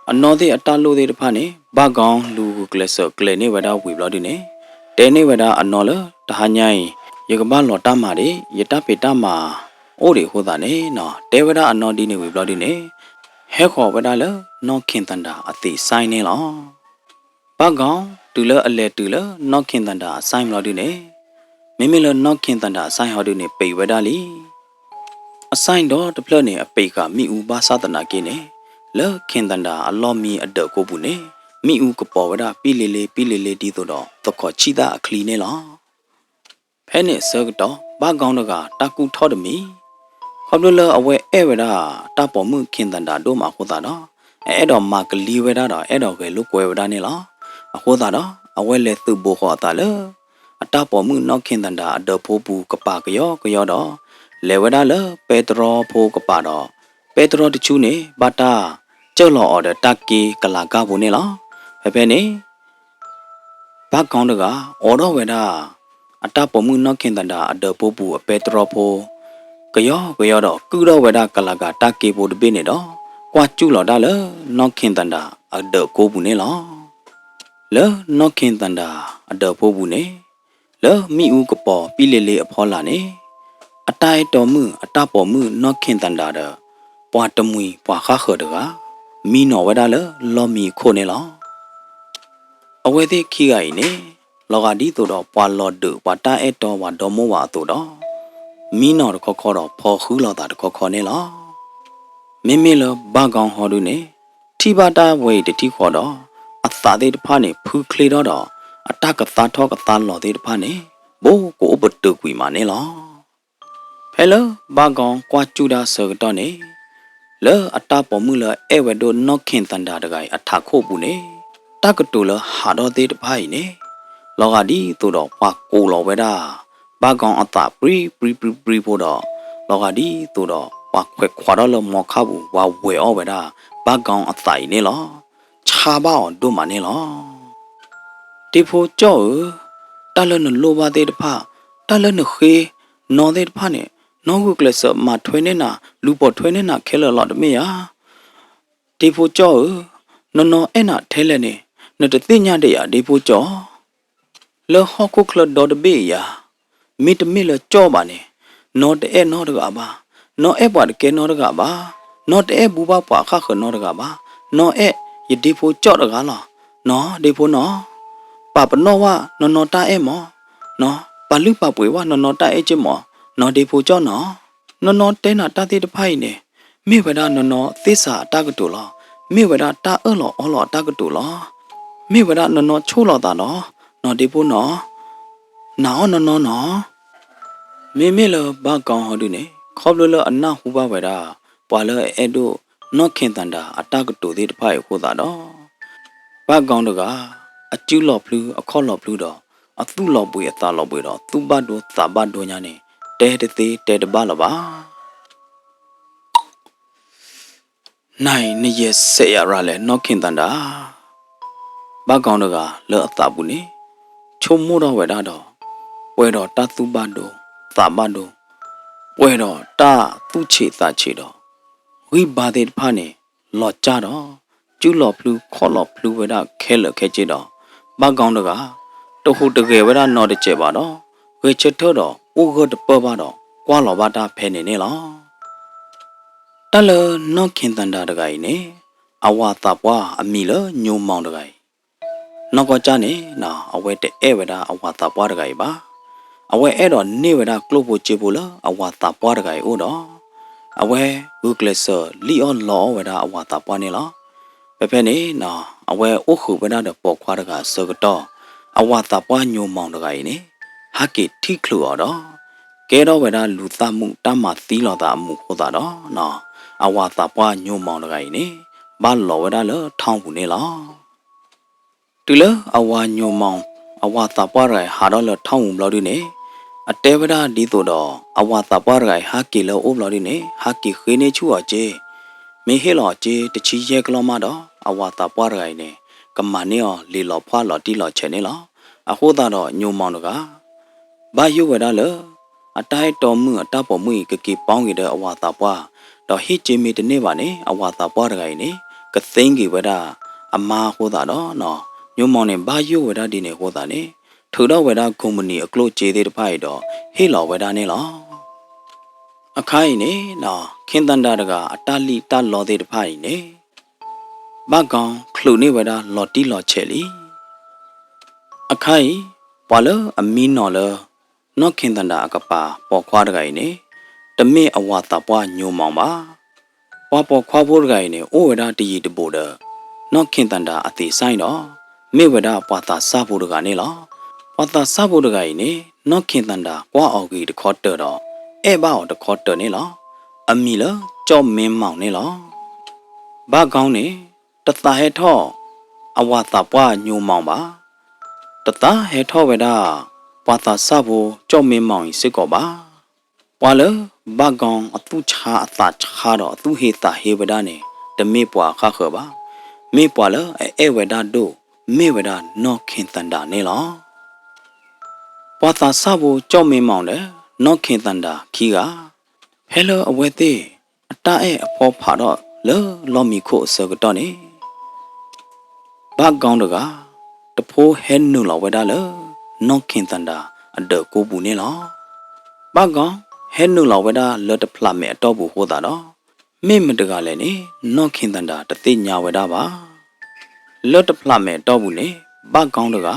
အနီၢ်သ့ၣ်အတၢ်လိၣ်သ့ၣ်တဖၣ်န့ၣ် ဘၣ်ကီလူၤဂုာ်ကျဲးစၢးကျဲၤန့ၢ်ဝဲဒၣ်ဝံၤဘျီဒုန့ၣ် တဲန့ၢ်ဝဲဒၣ်အနီၢ်လၢ တဟါညါအံၤ ယကဘၣ်လီၤတၢ်မၤဒံး ယတၢ်ဖံးတၢ်မၤအိၣ်ဒံးအဃိသတးန့ၣ်နီၤ တဲဝဲဒၣ်အနီၢ်ဒ်န့ၣ်ဝံၤဘျီဒုန့ၣ် ဟဲဃီၤဝဲဒၣ်လၢနီၢ်ခ့ၣ်သၣ်ဒၣ်အသ့ၣ်ဆိုင်န့ၣ်လီၤ. ဘၣ်ကီ တုၤလၢအလဲၤတုၤလၢနီၢ်ခ့ၣ်သၣ်ဒၣ်အဆိုင်ဘျီဒုန့ၣ် မ့မ့ၢ်လၢနီၢ်ခ့ၣ်သၣ်ဒၣ်အဆိုင်ဟီဒုန့ၣ် ပံးဝဲဒၣ်လံ. အစၣ်ဒီတဖျၢၣ်န့ၣ် အပံးဃာ်မ့ၣ်အူဘၣ်ဆၣ်သနာ်က့န့ၣ်, လၢခ့ၣ်သနဒါအလီၢ်မံအဒၢးကိပူၤန့ၣ်, မ့ၣ်အူကပီၤဝဲဒၣ်ပံလ့လ့ပံလ့လ့ဒ်သိးဒီး သခီၣ်ဆံၣ်သၣ်အချံန့ၣ်လီၤ. ဖဲန့ၣ်အဆၢကတီၢ် ဘၣ်ကီတဂၤတၢ်ကူၣ်ထီၣ်တမံၤ, ခီဖျိလၢအဝဲအဲၣ်ဝဲဒၣ် တၢ်ပိာ်မုၣ်ခ့ၣ်သနဒါဒိၣ်မးအဃိသတးဒီး, အအဲၣ်ဒိးမၤကလံၤဝဲဒၣ်ဒီး အဲၣ်ဒိးဂဲၤလိာ်ကွဲဝဲဒၣ်န့ၣ်လီၤ. အဃိသတးဒီး အဝဲလဲၤသုးဘိဃီၤအသးလၢ အတၢ်ပိာ်မုၣ်နီၢ်ခ့ၣ်သနဒါအဒၢးဖိပူၤကပၤကယီကယီဒီး, လဲၤဝဲဒၣ်လၢပဲတြီဖိကပၤဒီး, ပဲတြီတဆူန့ၣ် ဘၣ်တၢ်စၢၢ်လီၤအီၤဒီးတၢ်က့ကလၤကၢ်ပူၤန့ၣ်လီၤ. ဖဲဖဲန့ၣ် ဘၣ်ကီတဂၤ အိးထီၣ်ဝဲဒၣ် အတၢ်ပိာ်မုၣ်နီၢ်ခ့ၣ်သနဒါအဒၢးဖိပူၤအပဲတြီဖိ ကယီကယီဒီး ကုၢ်ထီၣ်ဝဲဒၣ်ကလၤကၤတၢ်က့ဖိတဘ့ၣ်န့ၣ်ဒီး, ကွၢ်စူၣ်လီၤတၢ်လၢနီၢ်ခ့ၣ်သနဒါအဒၢးကိပူၤန့ၣ်လီၤ. လၢနီၢ်ခ့ၣ်သနဒါအဒၢးဖိပူၤန့ၣ်, လၢမ့ၣ်အူကပီၤပံလ့လ့အဖီလာ်န့ၣ်, အတၢ်အဲၣ်တီမုၣ်အတၢ်ပိာ်မုၣ်နီၢ်ခ့ၣ်သနဒါဒီး ပှၤတမှံၤပှၤဃၣ်ဃၢၤတဂၤ မံနီၤဝဲဒၣ်လၢလီၢ်မံအခိၣ်န့ၣ်လီၤ. အဝဲသ့ၣ်ခံဂၤအံၤန့ၣ် လီၤဂာ်ဒ်သိးဒီးပှၤလီၤဒုးပှၤတၢ်အဲၣ်တီပှၤဒီမိၢ်ဝၤအသိးဒီး, မံနီၤတခီခီဒီးဖီဃုလိာ်သးတခီခီန့ၣ်လီၤ. မ့မ့ၢ်လၢဘၣ်ကီဟီဒုန့ၣ်, ထံၣ်ဘၣ်တၢ်ဝဲအံၤတထံၣ်ဃီဒီး, အသးသ့ၣ်တဖၣ်န့ၣ် ဖုချ့ထီၣ်ဒီး အတၢ်ကသါထီၣ်ကသါလီၤသ့ၣ်တဖၣ်န့ၣ် ဘိးကအိၣ်ပတုာ်ကွံာ်မးန့ၣ်လီၤ. ဖဲလၢဘၣ်ကီကွၢ်စူၣ်တၢ်ဆၢကတီၢ်န့ၣ်, လၢအတၢ်ပိာ်မုၣ်လၢအဲၣ်ဝဲဒိၣ်နီၢ်ခ့ၣ်သနဒါတဂၤအံၤအထးခိၣ်ပူၤန့ၣ်, တၢ်ကတိၤလၢဟးထီၣ်သ့ၣ်တဖၣ်အံၤန့ၣ်, လီၤဂာ်ဒ်သိးဒီးပှၤကိးလီၤဝဲဒၣ် ဘၣ်ကီအသးပြံပြံပြံပြံဖိဒီး, လီၤဂာ်ဒ်သိးဒီးပှၤခွဲးခွးထီၣ်လၢမီခါပူၤ ပှၤဝဲၤအီၣ်ဝဲဒၣ် ဘၣ်ကီအသးအံၤန့ၣ်လီၤ. ဆါဘၣ်အီၤဒိၣ်မးန့ၣ်လီၤ. ဒ့ဖိကၠီဧၢ, တၢ်လၢနလိၣ်ဘၣ်သ့ၣ်တဖၣ်, တၢ်လၢနဃ့နီၢ်သ့ၣ်တဖၣ်န့ၣ်, နီၢ်ဂုာ်ကျဲးစၢးမၤထွဲန့ၢ်နၤ, လူၤပိာ်ထွဲန့ၢ်နၤခဲလၢာ်လီၤတမ့ၢ်ဧါ. ဒ့ဖိကၠီဧၢ, နီၢ်နီၢ်အဲၣ်နၤထဲလဲၣ်န့ၣ်, နတသ့ၣ်ညါဒံးဧါ ဒ့ဖိကၠီ. လၢဟီၣ်ခိၣ်ချၢဒီတဘ့ၣ်အံၤဧါ, မ့တမ့ၢ်လၢကၠီဘၣ်န့ၣ်, နီၢ်တအဲၣ်နီတဂၤဘၣ်, နီၢ်အဲၣ်ပှၤတကဲနီတဂၤဘၣ်, နီၢ်တအဲၣ်ဘူဘၣ်ပှၤဃၣ်ဃၢၤနီတဂၤဘၣ်, နီၢ်အဲၣ်ယဒ့ဖိကၠီတဂၤလီၤ. နီၢ်ဒ့ဖိနီၢ်, ပာ်ပနီၣ်ဝဲနီၢ်နီၢ်တၢ်အဲၣ်မး, နီၢ်ပာ်လုၢ်ပာ်ပှ့ၤဝဲနီၢ်နီၢ်တၢ်အဲၣ်က့မး, နီၢ်ဒ့ဖိကၠီနီၢ်. နီၢ်နီၢ်တဲနၤတၢ်သ့ၣ်တဖၣ်အံၤန့ၣ်, မ့ၢ်ဝဲဒၣ်နီၢ်နီၢ်သ့ၣ်စးအတၢ်ကတိၤလီၤ. မ့ၢ်ဝဲဒၣ်တၢ်အၢၣ်လီၤအီလီၤအတၢ်ကတိၤလီၤ. မ့ၢ်ဝဲဒၣ်နီၢ်နီၢ်ဆိၣ်လီၤသးလီၤ. နီၢ်ဒ့ဖိနီၢ်, နာ်အီၤနီၢ်နီၢ်နီၢ်. မ့မ့ၢ်လၢဘၣ်ကီဟီဒုန့ၣ် ခီဖျိလၢအနၢ်ဟူဘၣ်ဝဲဒၣ် ပှၤလၢအအဲၣ်ဒိၣ်နီၢ်ခ့ၣ်သနဒါအတၢ်ကတိၤသ့ၣ်တဖၣ်အံၤအဃိသတးဒီး ဘၣ်ကီတဂၤ အစုလီၤဖျုအခီၣ်လီၤဖျုဒီး အသူၣ်လီၤဘှံးအသးလီၤဘှံးဒီး သူၣ်ဘၣ်ဒိသးဘၣ်ဒိညါန့ၣ် တဲတသ့တဲတဘၣ်လၢၤဘၣ်. နၤအံၤနယဲၢ်စဲးယၤရၤလဲၣ် နီၢ်ခ့ၣ်သနဒါ. ဘၣ်ကီတဂၤလၢအသးပူၤန့ၣ် ဆိကမိၣ်ထီၣ်ဝဲဒၣ်ဒီး ပှဲၤဒီးတၢ်သူၣ်ဘၣ်ဒိသးဘၣ်ဒိ, ပှဲၤဒီးတၢ်သူၣ်ဆံးသးဆံးဒီး ဂံၢ်ဘါသ့ၣ်တဖၣ်န့ၣ် လီၤစၢ်ဒီး စုလီၤဖျုခီၣ်လီၤဖျုဝဲဒၣ်ခဲလၢာ်ခဲဆ့ဒီး ဘၣ်ကီတဂၤ တဟူးတဂဲၤဝဲဒၣ်နီတစဲးဘၣ်ဒီး ဂဲၤဆၢထၢၣ်ဒီးအိၣ်ဂၢၢ်တပၢၢ်ဘၣ်ဒီး ကွၢ်လီၤဘၣ်တၢ်ဖဲန့ၣ်န့ၣ်လီၤ. တၢ်လၢနီၢ်ခ့ၣ်သနဒါတဂၤအံၤန့ၣ် အဝၤသးပှၢ်အမံၤလၢညိၣ်မီၣ်တဂၤအံၤ နီၢ်ကီၢ်ကၢ်န့ၣ် အဝဲတအဲၣ်ဝဲဒၣ်အဝၤသးပှၢ်တဂၤအံၤဘၣ်. အဝဲအဲၣ်ဒိးန့ၢ်ဝဲဒၣ်ကျိၣ်ဖိစ့ဖိလၢအဝၤသးပှၢ်တဂၤအံၤအိၣ်ဒီး အဝဲဂုာ်ကျဲးစၢးလံၣ်အီၣ်လီအီၣ်ဝဲဒၣ်အဝၤသးပှၢ်န့ၣ်လီၤ. ဖဲဖဲန့ၣ် အဝဲအိၣ်ဃုာ်ဝဲဒၣ်ဒီးပိာ်ခွါတဂၤအဆၢကတီၢ် အဝၤသးပှၢ်ညိၣ်မီၣ်တဂၤအံၤန့ၣ် ဟးက့ၤထံၣ်ချုးအီၤဒီး ကဲထီၣ်ဝဲဒၣ်လူၤသၣ်မုာ်တၢ်မၤသံလီၤသးအမူးအဃိသတးဒီး အဝၤသးပှၢ်ညိၣ်မီၣ်တဂၤအံၤန့ၣ် ဘၣ်လီၤဝဲဒၣ်လၢထီၣ်ပူၤန့ၣ်လီၤ. တုၤလၢအဝၤညိၣ်မီၣ် အဝၤသးပှၢ်တဂၤအံၤဟးထီၣ်လၢထီၣ်ပူၤဘျီဒုန့ၣ် အတဲဝဲဒၣ်ဒ်သိးဒီး အဝၤသးပှၢ်တဂၤအံၤဟးက့ၤလၢအအိၣ်ဘျီဒုန့ၣ် ဟးက့ၤဃ့န့ၢ်ဆူၣ်အီၤက့ၤ, မ့ၢ်ဟ့ၣ်လီၤအီၤက့ၤတဆံယဲၢ်ကလီၢ်မးဒီး အဝၤသးပှၢ်တဂၤအံၤန့ၣ် ကမၤန့ၢ်အီၤလံာ်လီၤဖှၣ်လီၤတံၢ်လီၤဆဲးန့ၣ်လီၤ. အဃိသတးဒီးညိၣ်မီၣ်တဂၤ ဘၣ်ယိၣ်ဝဲဒၣ်လၢ အတၢ်အဲၣ်တီမုၣ်အတၢ်ပိာ်မုၣ်အံၤ ကက့ၤပီက့ၤဒီးအဝၤသးပှၢ်, ဒီးဟ့ၣ်က့ၤမ့ၢ်တန့ၢ်ဘၣ်န့ၣ် အဝၤသးပှၢ်တဂၤအံၤန့ၣ် ကသ့က့ၤဝဲဒၣ်အမါအဃိသတးဒီး ညိၣ်မီၣ်န့ၣ် ဘၣ်ယိၣ်ဝဲဒၣ်ဒ်န့ၣ်အဃိသတးန့ၣ် ထုးထီၣ်ဝဲဒၣ်ကိးမုၢ်နံၤအကျိၣ်စ့သ့ၣ်တဖၣ်အံၤဒီး ဟ့ၣ်လီၤဝဲဒၣ်န့ၣ်လီၤ. အခါအံၤန့ၣ် ခ့ၣ်သနဒါတဂၤအတၢ်လံၣ်တၢ်လီသ့ၣ်တဖၣ်အံၤန့ၣ် ဘၣ်ကီချုးန့ၢ်ဝဲဒၣ်လီၤတံၢ်လီၤဆဲးလံ. အခါအံၤ ပှၤလၢအမံနီၤလၢ နီၢ်ခ့ၣ်သနဒါအကပၤပိာ်ခွါတဂၤအံၤန့ၣ် တမ့ၢ်အဝၤသးပှၢ်ညိမီၤဘၣ်. ပှၤပိာ်ခွါဖိတဂၤအံၤန့ၣ် အိၣ်ဝဲဒၣ်တယံၤတဘူးဒီး နီၢ်ခ့ၣ်သၣ်ဒၤအသံးစၢ်အံၤဒီး မ့ၢ်ဝဲဒၣ်ပှၤသးစၢ်ဖိတဂၤန့ၣ်လီၤ. ပှၤသးစၢ်ဖိတဂၤအံၤန့ၣ် နီၢ်ခ့ၣ်သၣ်ဒၤကွၢ်အီၤဂ့ၤတခီတၢၤဒီး အဲၣ်ဘၣ်အီၤတခီတၢၤန့ၣ်လီၤ. အမံၤလၢကၠီၣ်မ့မီၣ်န့ၣ်လီၤ. ဘၣ်ကီန့ၣ် တသးဟဲထီၣ်အဝၤသးပှၢ်ညိမီၤဘၣ်. တသးဟဲထီၣ်ဝဲဒၣ် ပှၤသးစၢ်ဖိကၠီၣ်မ့မီၣ်အံၤစ့ၢ်ကီးဘၣ်. ပှၤလၢဘၣ်ကီအသူၣ်ဆါအသးဆါဒီးအသူၣ်ဟ့သးဟ့ဝဲဒၣ်န့ၣ် တမ့ၢ်ပှၤအဃၣ်ဃၢၤဘၣ်. မ့ၢ်ပှၤလၢအအဲၣ်ဝဲဒၣ်ဒိၣ် မ့ၢ်ဝဲဒၣ်နီၢ်ခ့ၣ်သၣ်ဒၤန့ၣ်လီၤ. ပှၤသးစၢ်ဖိကၠီၣ်မ့မီၣ်ဒီး နီၢ်ခ့ၣ်သၣ်ဒၤခံဂၤ ဖဲလၢအဝဲသ့ၣ် အတၢ်အဲၣ်အဖီဖးထီၣ်လၢလီၢ်မံခိၣ်အဆၢကတီၢ်န့ၣ် ဘၣ်ကီတဂၤ တဖိဟဲနုာ်လီၤဝဲဒၣ်လၢ နီၢ်ခ့ၣ်သၣ်ဒၤအဒၢးကိးပူၤန့ၣ်လီၤ. ဘၣ်ကီဟဲနုာ်လီၤဝဲဒၣ်လၢတဖျးမဲာ်အတီၢ်ပူၤအဃိသတးဒီး မ့ၢ်မတဂၤလဲၣ်န့ၣ် နီၢ်ခ့ၣ်သၣ်ဒၤတသ့ၣ်ညါဝဲဒၣ်ဘၣ်. လၢတဖျးမဲာ်အတီၢ်ပူၤန့ၣ် ဘၣ်ကီတဂၤ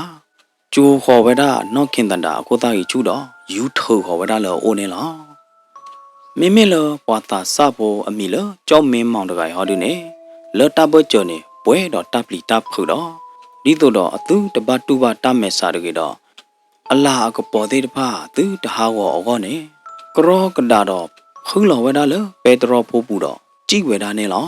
ကၠိၤဃီၤဝဲဒၣ်နီၢ်ခ့ၣ်သၣ်ဒၤအခိၣ်သၣ်ဂံၢ်ဆူၣ်ဒီး ယူၤထုးဃီၤဝဲဒၣ်လၢအအိၣ်န့ၣ်လီၤ. မ့မ့ၢ်လၢပှၤသးစၢ်ဖိအမံၤလၢကၠီၣ်မ့မီၣ်တဂၤအံၤဟီဒုန့ၣ် လၢတၢ်ဘၢၣ်စၢၤန့ၣ် ပှဲၤဒီးတၢ်ပျံၤတၢ်ဖုးဒီး ဒ်သိးဒီးအသုတဘၣ်တူၢ်ဘၣ်တၢ်မဲာ်ဆှးတဂ့ၤဒီး အလၤအကပီၤသ့ၣ်တဖၣ်သုတဟးဂီၤအဂီၢ်န့ၣ် ကရီကဒးဒီးဖုလီၤဝဲဒၣ်လၢပဲတြီဖိပူၤဒီး စံၣ်ဝဲဒၣ်န့ၣ်လီၤ.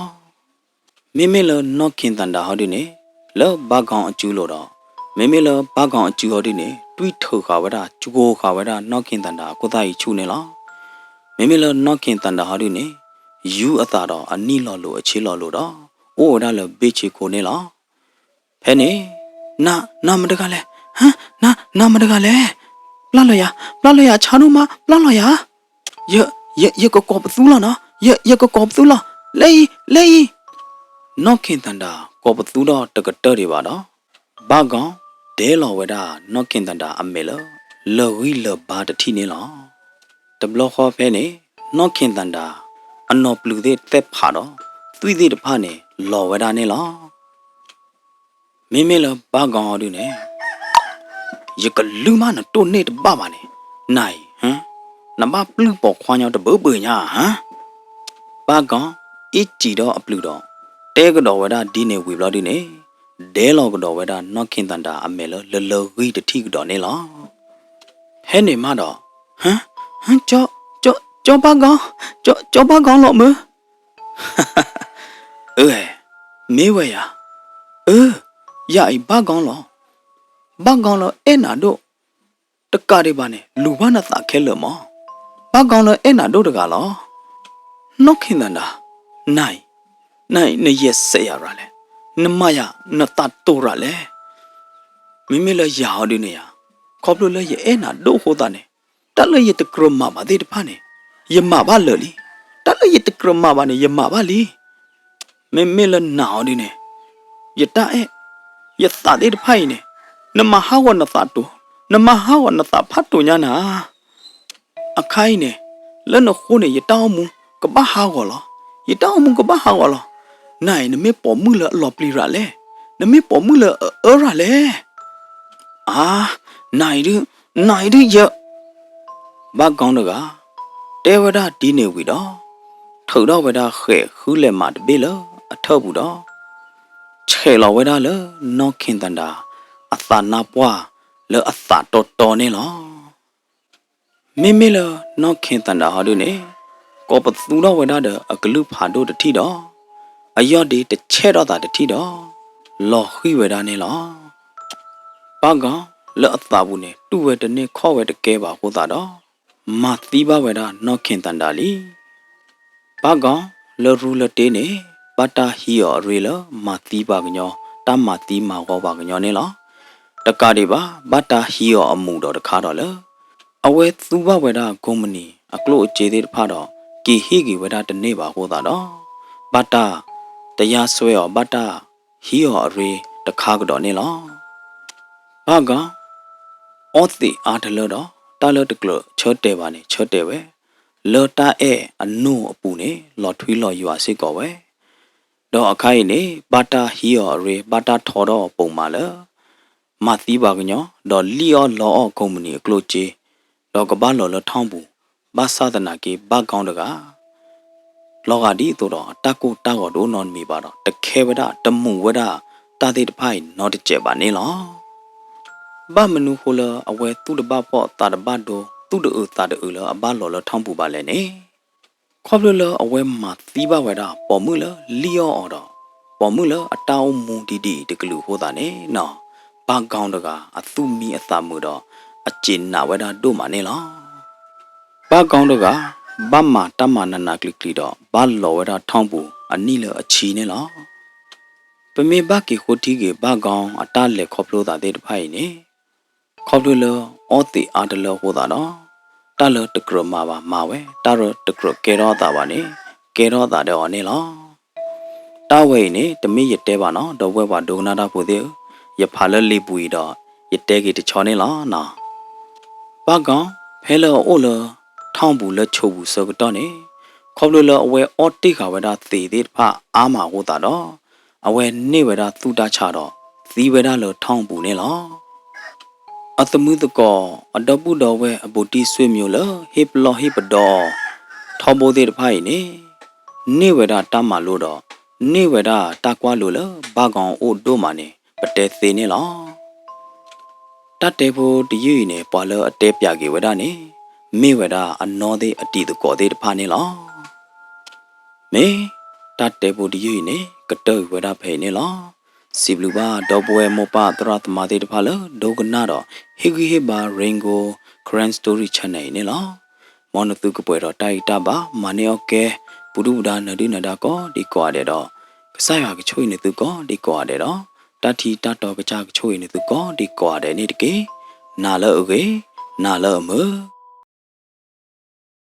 မ့မ့ၢ်လၢနီၢ်ခ့ၣ်သၣ်ဒၤဟီဒုန့ၣ် လၢဘၣ်ကီအစုလိၤဒီး မ့မ့ၢ်လၢဘၣ်ကီအစုဟီဒုန့ၣ် တွံၢ်ထုးဃာ်ဝဲဒၣ် ကၠိၤဃာ်ဝဲဒၣ်နီၢ်ခ့ၣ်သၣ်ဒၤအခိၣ်သၣ်ဂံၢ်ဆူၣ်န့ၣ်လီၤ. မ့မ့ၢ်လၢနီၢ်ခ့ၣ်သၣ်ဒၤဟီဒုန့ၣ် ယူၤအသးဒီးအနံၣ်လီၤလိၤအဆ့လီၤလိၤဒီး အိၣ်ဝဲဒၣ်လၢဘ့ၣ်ဆ့ခိၣ်န့ၣ်လီၤ. ဖဲန့ၣ် နၤ နၤမတဂၤလဲၣ်, ဟါ, နၤ နၤမတဂၤလဲၣ်, ပျၢ်လီၤယၤ, ပျၢ်လီၤယၤ ဆါဒိၣ်မး ပျၢ်လီၤယၤ, ယ, ယ, ယကကိးပသူလီၤနီၤ, ယ, ယကကိးပသူလီၤ, လဲၤအံၤ လဲၤအံၤ. နီၢ်ခ့ၣ်သၣ်ဒၤကိးပသူဒီးတကတၢၢ်ဒံးဘၣ်ဒီး ဘၣ်ကီဒဲလီၤဝဲဒၣ်နီၢ်ခ့ၣ်သၣ်ဒၤအမဲာ်လၢ လၢာ်ဂံၢ်လၢာ်ဘါတထံၣ်န့ၣ်လီၤ. တဘျီဃီဖဲန့ၣ် နီၢ်ခ့ၣ်သၣ်ဒၤ အနီၢ်ပျုၤသ့ၣ်သဲၣ်ဖးဒီး သွံၣ်သ့ၣ်တဖၣ်န့ၣ် လီၤဝဲဒၣ်န့ၣ်လီၤ. မ့မ့ၢ်လၢဘၣ်ကီဟီဒုန့ၣ် ယကလုၢ်မးနတိၢ်န့ၢ်တဘၣ်ဘၣ်န့ၣ်, နၤအံၤ နဘၣ်ပျုၢ်ပိာ်ခွါညီတဘၢဘၢညါဧါ. ဘၣ်ကီအ့ၣ်စံၣ်ဒီးအပျုၤဒီး တဲကဒီးဝဲဒၣ်ဒ်န့ၣ်ဝံၤဘျီဒုန့ၣ် ဒဲလီၤကဒီးဝဲဒၣ်နီၢ်ခ့ၣ်သၣ်ဒၤအမဲာ်လၢလၢာ်ဂံၢ်တထံၣ်ကဒီးန့ၣ်လီၤ. ဖဲန့ၣ်မးဒီး ဟါ, ဟါ, ကၠီ, ကၠီ, ကၠီဘၣ်ကီ, ကၠီ, ကၠီဘၣ်ကီလီၤမၢ်. အၢ, မ့ၢ်ဝဲယၤ, အၢ, ယၤအံၤဘၣ်ကီလီၤ. ဘၣ်ကီလၢအဲၣ်နၤဒိၣ်, တကးဒံးဘၣ်န့ၣ် လူၤဘၣ်နသးခဲလၢာ်မး. ဘၣ်ကီလၢအဲၣ်နၤဒိၣ်တဂၤလီၤ. နီၢ်ခ့ၣ်သၣ်ဒၤ, နၤအံၤ, နၤအံၤ နယဲၢ်စဲးယၤရၤလဲၣ်, နမၤယၤနသးတိၤရၤလဲၣ်. မ့မ့ၢ်လၢယၤဟီဒုန့ၣ်ယၤ, ခီဖျိလၢယအဲၣ်နၤဒိၣ်အဃိသတးန့ၣ် တၢ်လၢယတကြၢးမၤဘၣ်သ့ၣ်တဖၣ်န့ၣ် ယမၤဘၣ်လၢာ်လံ. တၢ်လၢယတကြၢးမၤဘၣ်န့ၣ် ယမၤဘၣ်လံ. မ့မ့ၢ်လၢနၤဟီဒုန့ၣ် ယတၢ်အဲၣ် ယသးသ့ၣ်တဖၣ်အံၤန့ၣ် နမၤဟးဂီၤနသးတိၤ, နမၤဟးဂီၤနသးဖးတိၤညါနၤ. အခါအံၤန့ၣ် လၢနဃိန့ၣ် ယတၢ်အိၣ်မူကဘၣ်ဟးဂီၤလီၤ. ယတၢ်အိၣ်မူကဘၣ်ဟးဂီၤလီၤ. နၤအံၤ နမ့ၢ်ပိာ်မုၣ်လၢအလီၤပျံၤရၤလဲၣ်, နမ့ၢ်ပိာ်မုၣ်လၢအအၢရၤလဲၣ်. အါ, နၤအံၤဒု, နၤအံၤဒုယဲၢ် ဘၣ်ကီတဂၤ တဲဝဲဒၣ်ဒ်န့ၣ်ဝံၤဒီး ထုးထီၣ်ဝဲဒၣ်ဃဲၤဃုလဲၤမးတဘ့ၣ်လၢအထၢၣ်ပူၤဒီး ဆဲးလီၤဝဲဒၣ်လၢနီၢ်ခ့ၣ်သၣ်ဒၤ အသးနါပှၢ်လၢအသးတီတီန့ၣ်လီၤ. မ့မ့ၢ်လၢနီၢ်ခ့ၣ်သၣ်ဒၤဟီဒုန့ၣ် ကိးပသူထီၣ်ဝဲဒၣ်ဒီးအကလုၢ်ဖးဒိၣ်တထံၣ်ဒီး အယီၢ်ဒ့တဆဲးထီၣ်သးတထံၣ်ဒီး လီၤဃံၤဝဲဒၣ်န့ၣ်လီၤ. ဘၣ်ကီလၢအသးပူၤန့ၣ် တူၢ်ဝဲတန့ၢ်ခီၣ်ဝဲတကဲဘၣ်အဃိသတးဒီး မၤသံဘၣ်ဝဲဒၣ်နီၢ်ခ့ၣ်သၣ်ဒၤလံ. ဘၣ်ကီလၢရူလၢတ့န့ၣ် ဘၣ်တၢ်ဟံးအီၤအရ့လၢမၤသံပှၤကညီ တၢ်မၤသံမၤဂီၤပှၤကညီန့ၣ်လီၤ. တကးဒံးဘၣ် ဘၣ်တၢ်ဟံးအီၤအမူးဒီးတခါဒီးလၢ အဝဲသူဘၣ်ဝဲဒၣ်ကိးမုၢ်နံၤအကျိၣ်အစ့သ့ၣ်တဖၣ်ဒီး က့ၤဟ့ၣ်က့ၤဝဲဒၣ်တန့ၢ်ဘၣ်အဃိသတးဒီး ဘၣ်တၢ်တယါစွဲအီၤ ဘၣ်တၢ်ဟံးအီၤအရ့တခါကဒီးန့ၣ်လီၤ. ဘၣ်ကီ အီသံးအါတလၢဒီး တၢ်လၢတကြၢးဆၢတဲာ်ဘၣ်န့ၣ် ဆၢတဲာ်ဝဲ, လၢတၢ်အဲၣ်အနိၣ်အပူၤန့ၣ် လီၤထွံလီၤယွၤစ့ၢ်ကီးဝဲ, ဒီးအခါအံၤန့ၣ် ဘၣ်တၢ်ဟံးအီၤအရ့ ဘၣ်တၢ်ထီထီၣ်အီၤပိာ်မးလၢ မၤသံပှၤကညီ ဒီးလံၣ်အီၣ်လီအီၣ်ကိးမုၢ်နံၤအကျိၣ်စ့, ဒီးကဘၣ်လီၤလၢထီၣ်ပူၤ ဘၣ်ဆၣ်သနာ်က့ ဘၣ်ကီတဂၤ လီၤဂာ်ဒ်သိးဒီးအတၢ်ကိၢ်တၢ်ဂီၤတအိၣ်နီတမံၤဘၣ်ဒီး တခဲဝဲဒၣ်တမူးဝဲဒၣ်တၢ်သ့ၣ်တဖၣ်အံၤနီတစဲးဘၣ်န့ၣ်လီၤ. ဘၣ်မနုၤဃိလၢအဝဲသူၣ်တဘၣ်ဖှီၣ်သးတဘၣ်ဒိ သူၣ်တအုးသးတအုးလၢအဘၣ်လီၤလၢထီၣ်ပူၤဘၣ်လဲၣ်န့ၣ် ခီဖျိလၢအဝဲမၤသံဘၣ်ဝဲဒၣ်ပိာ်မုၣ်လၢလံၣ်အီၣ်အီၤဒီး ပိာ်မုၣ်လၢအတၢ်အိၣ်မူဒံးဒံးအံၤတကလုာ်အဃိသတးန့ၣ်နီၤ ဘၣ်ကီတဂၤအသူၣ်မံအသးမုာ်ဒီး အစံးနာ်ဝဲဒၣ်ဒိၣ်မးန့ၣ်လီၤ. ဘၣ်ကီတဂၤ ဘၣ်မၤတၢ်မၤနးနးကျံၤကျံၤဒီး ဘၣ်လီၤဝဲဒၣ်ထီၣ်ပူၤအနံၣ်လၢအဆံန့ၣ်လီၤ. ပမ့ၢ်ဘၣ်က့ၤဃိထံက့ၤဘၣ်ကီအတၢ်လဲၤခီဖျိသးသ့ၣ်တဖၣ်အံၤန့ၣ် ခီဖျိလၢအီသံးအါတလၢအဃိသတးဒီး တၢ်လၢတကြၢးမၤဘၣ်မၤဝဲ, တၢ်လၢတကြၢးကဲထီၣ်အသးဘၣ်န့ၣ် ကဲထီၣ်အသးဒီးအီၤန့ၣ်လီၤ. တၢ်ဝဲအံၤန့ၣ် တမ့ၢ်ယတဲဘၣ်နီၤ ဒီပုၢ်ဝဲၢ်ပှၤဒိကနၣ်တၢ်ဖိသ့ၣ်ဧၢ, ယဖးလၢလံာ်ပူၤအံၤဒီး ယတဲက့ၤတဆီန့ၣ်လီၤနီၤ. ဘၣ်ကီ ဖဲလၢအအိၣ်လၢထီၣ်ပူၤလၢဆိးပူၤဆၢကတီၢ်န့ၣ် ခီဖျိလၢအဝဲအီၣ်တ့ၢ်ဃာ်ဝဲဒၣ်သံးသ့ၣ်တဖၣ်အါမးအဃိသတးဒီး အဝဲန့ၢ်ဝဲဒၣ်သူၣ်တၢ်ဆါဒီး သံဝဲဒၣ်လၢထီၣ်ပူၤန့ၣ်လီၤ. အသမုသကိး အဒီပုၢ်ဒီဝဲၢ်အဘူးတံၢ်ဆွေမျိုးလၢဟ့ၣ်ပလီၢ်ဟ့ၣ်ပဒီအီၤ ထီဘိသ့ၣ်တဖၣ်အံၤန့ၣ် န့ၢ်ဝဲဒၣ်တၢ်မၤလိဒီး န့ၢ်ဝဲဒၣ်တၢ်ကွၢ်လိလၢဘၣ်ကီအိၣ်ဒိၣ်မးန့ၣ် ပတဲသ့န့ၣ်လီၤ. တၢ်တဲဖိတယုၢ်အံၤန့ၣ် ပှၤလၢအတဲပၠးက့ၤဝဲဒၣ်န့ၣ် မ့ၢ်ဝဲဒၣ်အနီၢ်သ့ၣ်အတံၤသကိးသ့ၣ်တဖၣ်န့ၣ်လီၤ. မ့ၢ်တၢ်တဲဖိတယုၢ်အံၤန့ၣ် ကတၢၢ်ကွံာ်ဝဲဒၣ်ဖဲအံၤန့ၣ်လီၤ. စံးဘျုးဘၣ်ဒီပုၢ်ဝဲၢ်မိၢ်ပၢ်သရၣ်သမါသ့ၣ်တဖၣ်လၢဒိကနၣ်ဒီး ဟ့ၣ်ဂံၢ်ဟ့ၣ်ဘါ Rain Gold Karen Story Channel အံၤန့ၣ်လီၤ. မ်နသုကပှဲၤဒီးတၢ်ဂံၢ်တၢ်ဘါ မၤန့ၢ်အီၣ်ကဲ ပူၤဒုၣ်ပူၤဒါ နၢၤဒုၣ်နၢၤဒါကိးဒံကိးဂၤဒဲးဒီး ကစၢ်ယွၤကဆိၣ်ဂ့ၤနသုကိးဒံကိးဂၤဒဲးဒီး တၢ်ထံတၢ်တီကစၢ်ကဆိၣ်ဂ့ၤနသုကိးဒံကိးဂၤဒဲးန့ၣ်တက့ၢ်. နၤလၢအဂ့ၤ, နၤလၢအမုာ်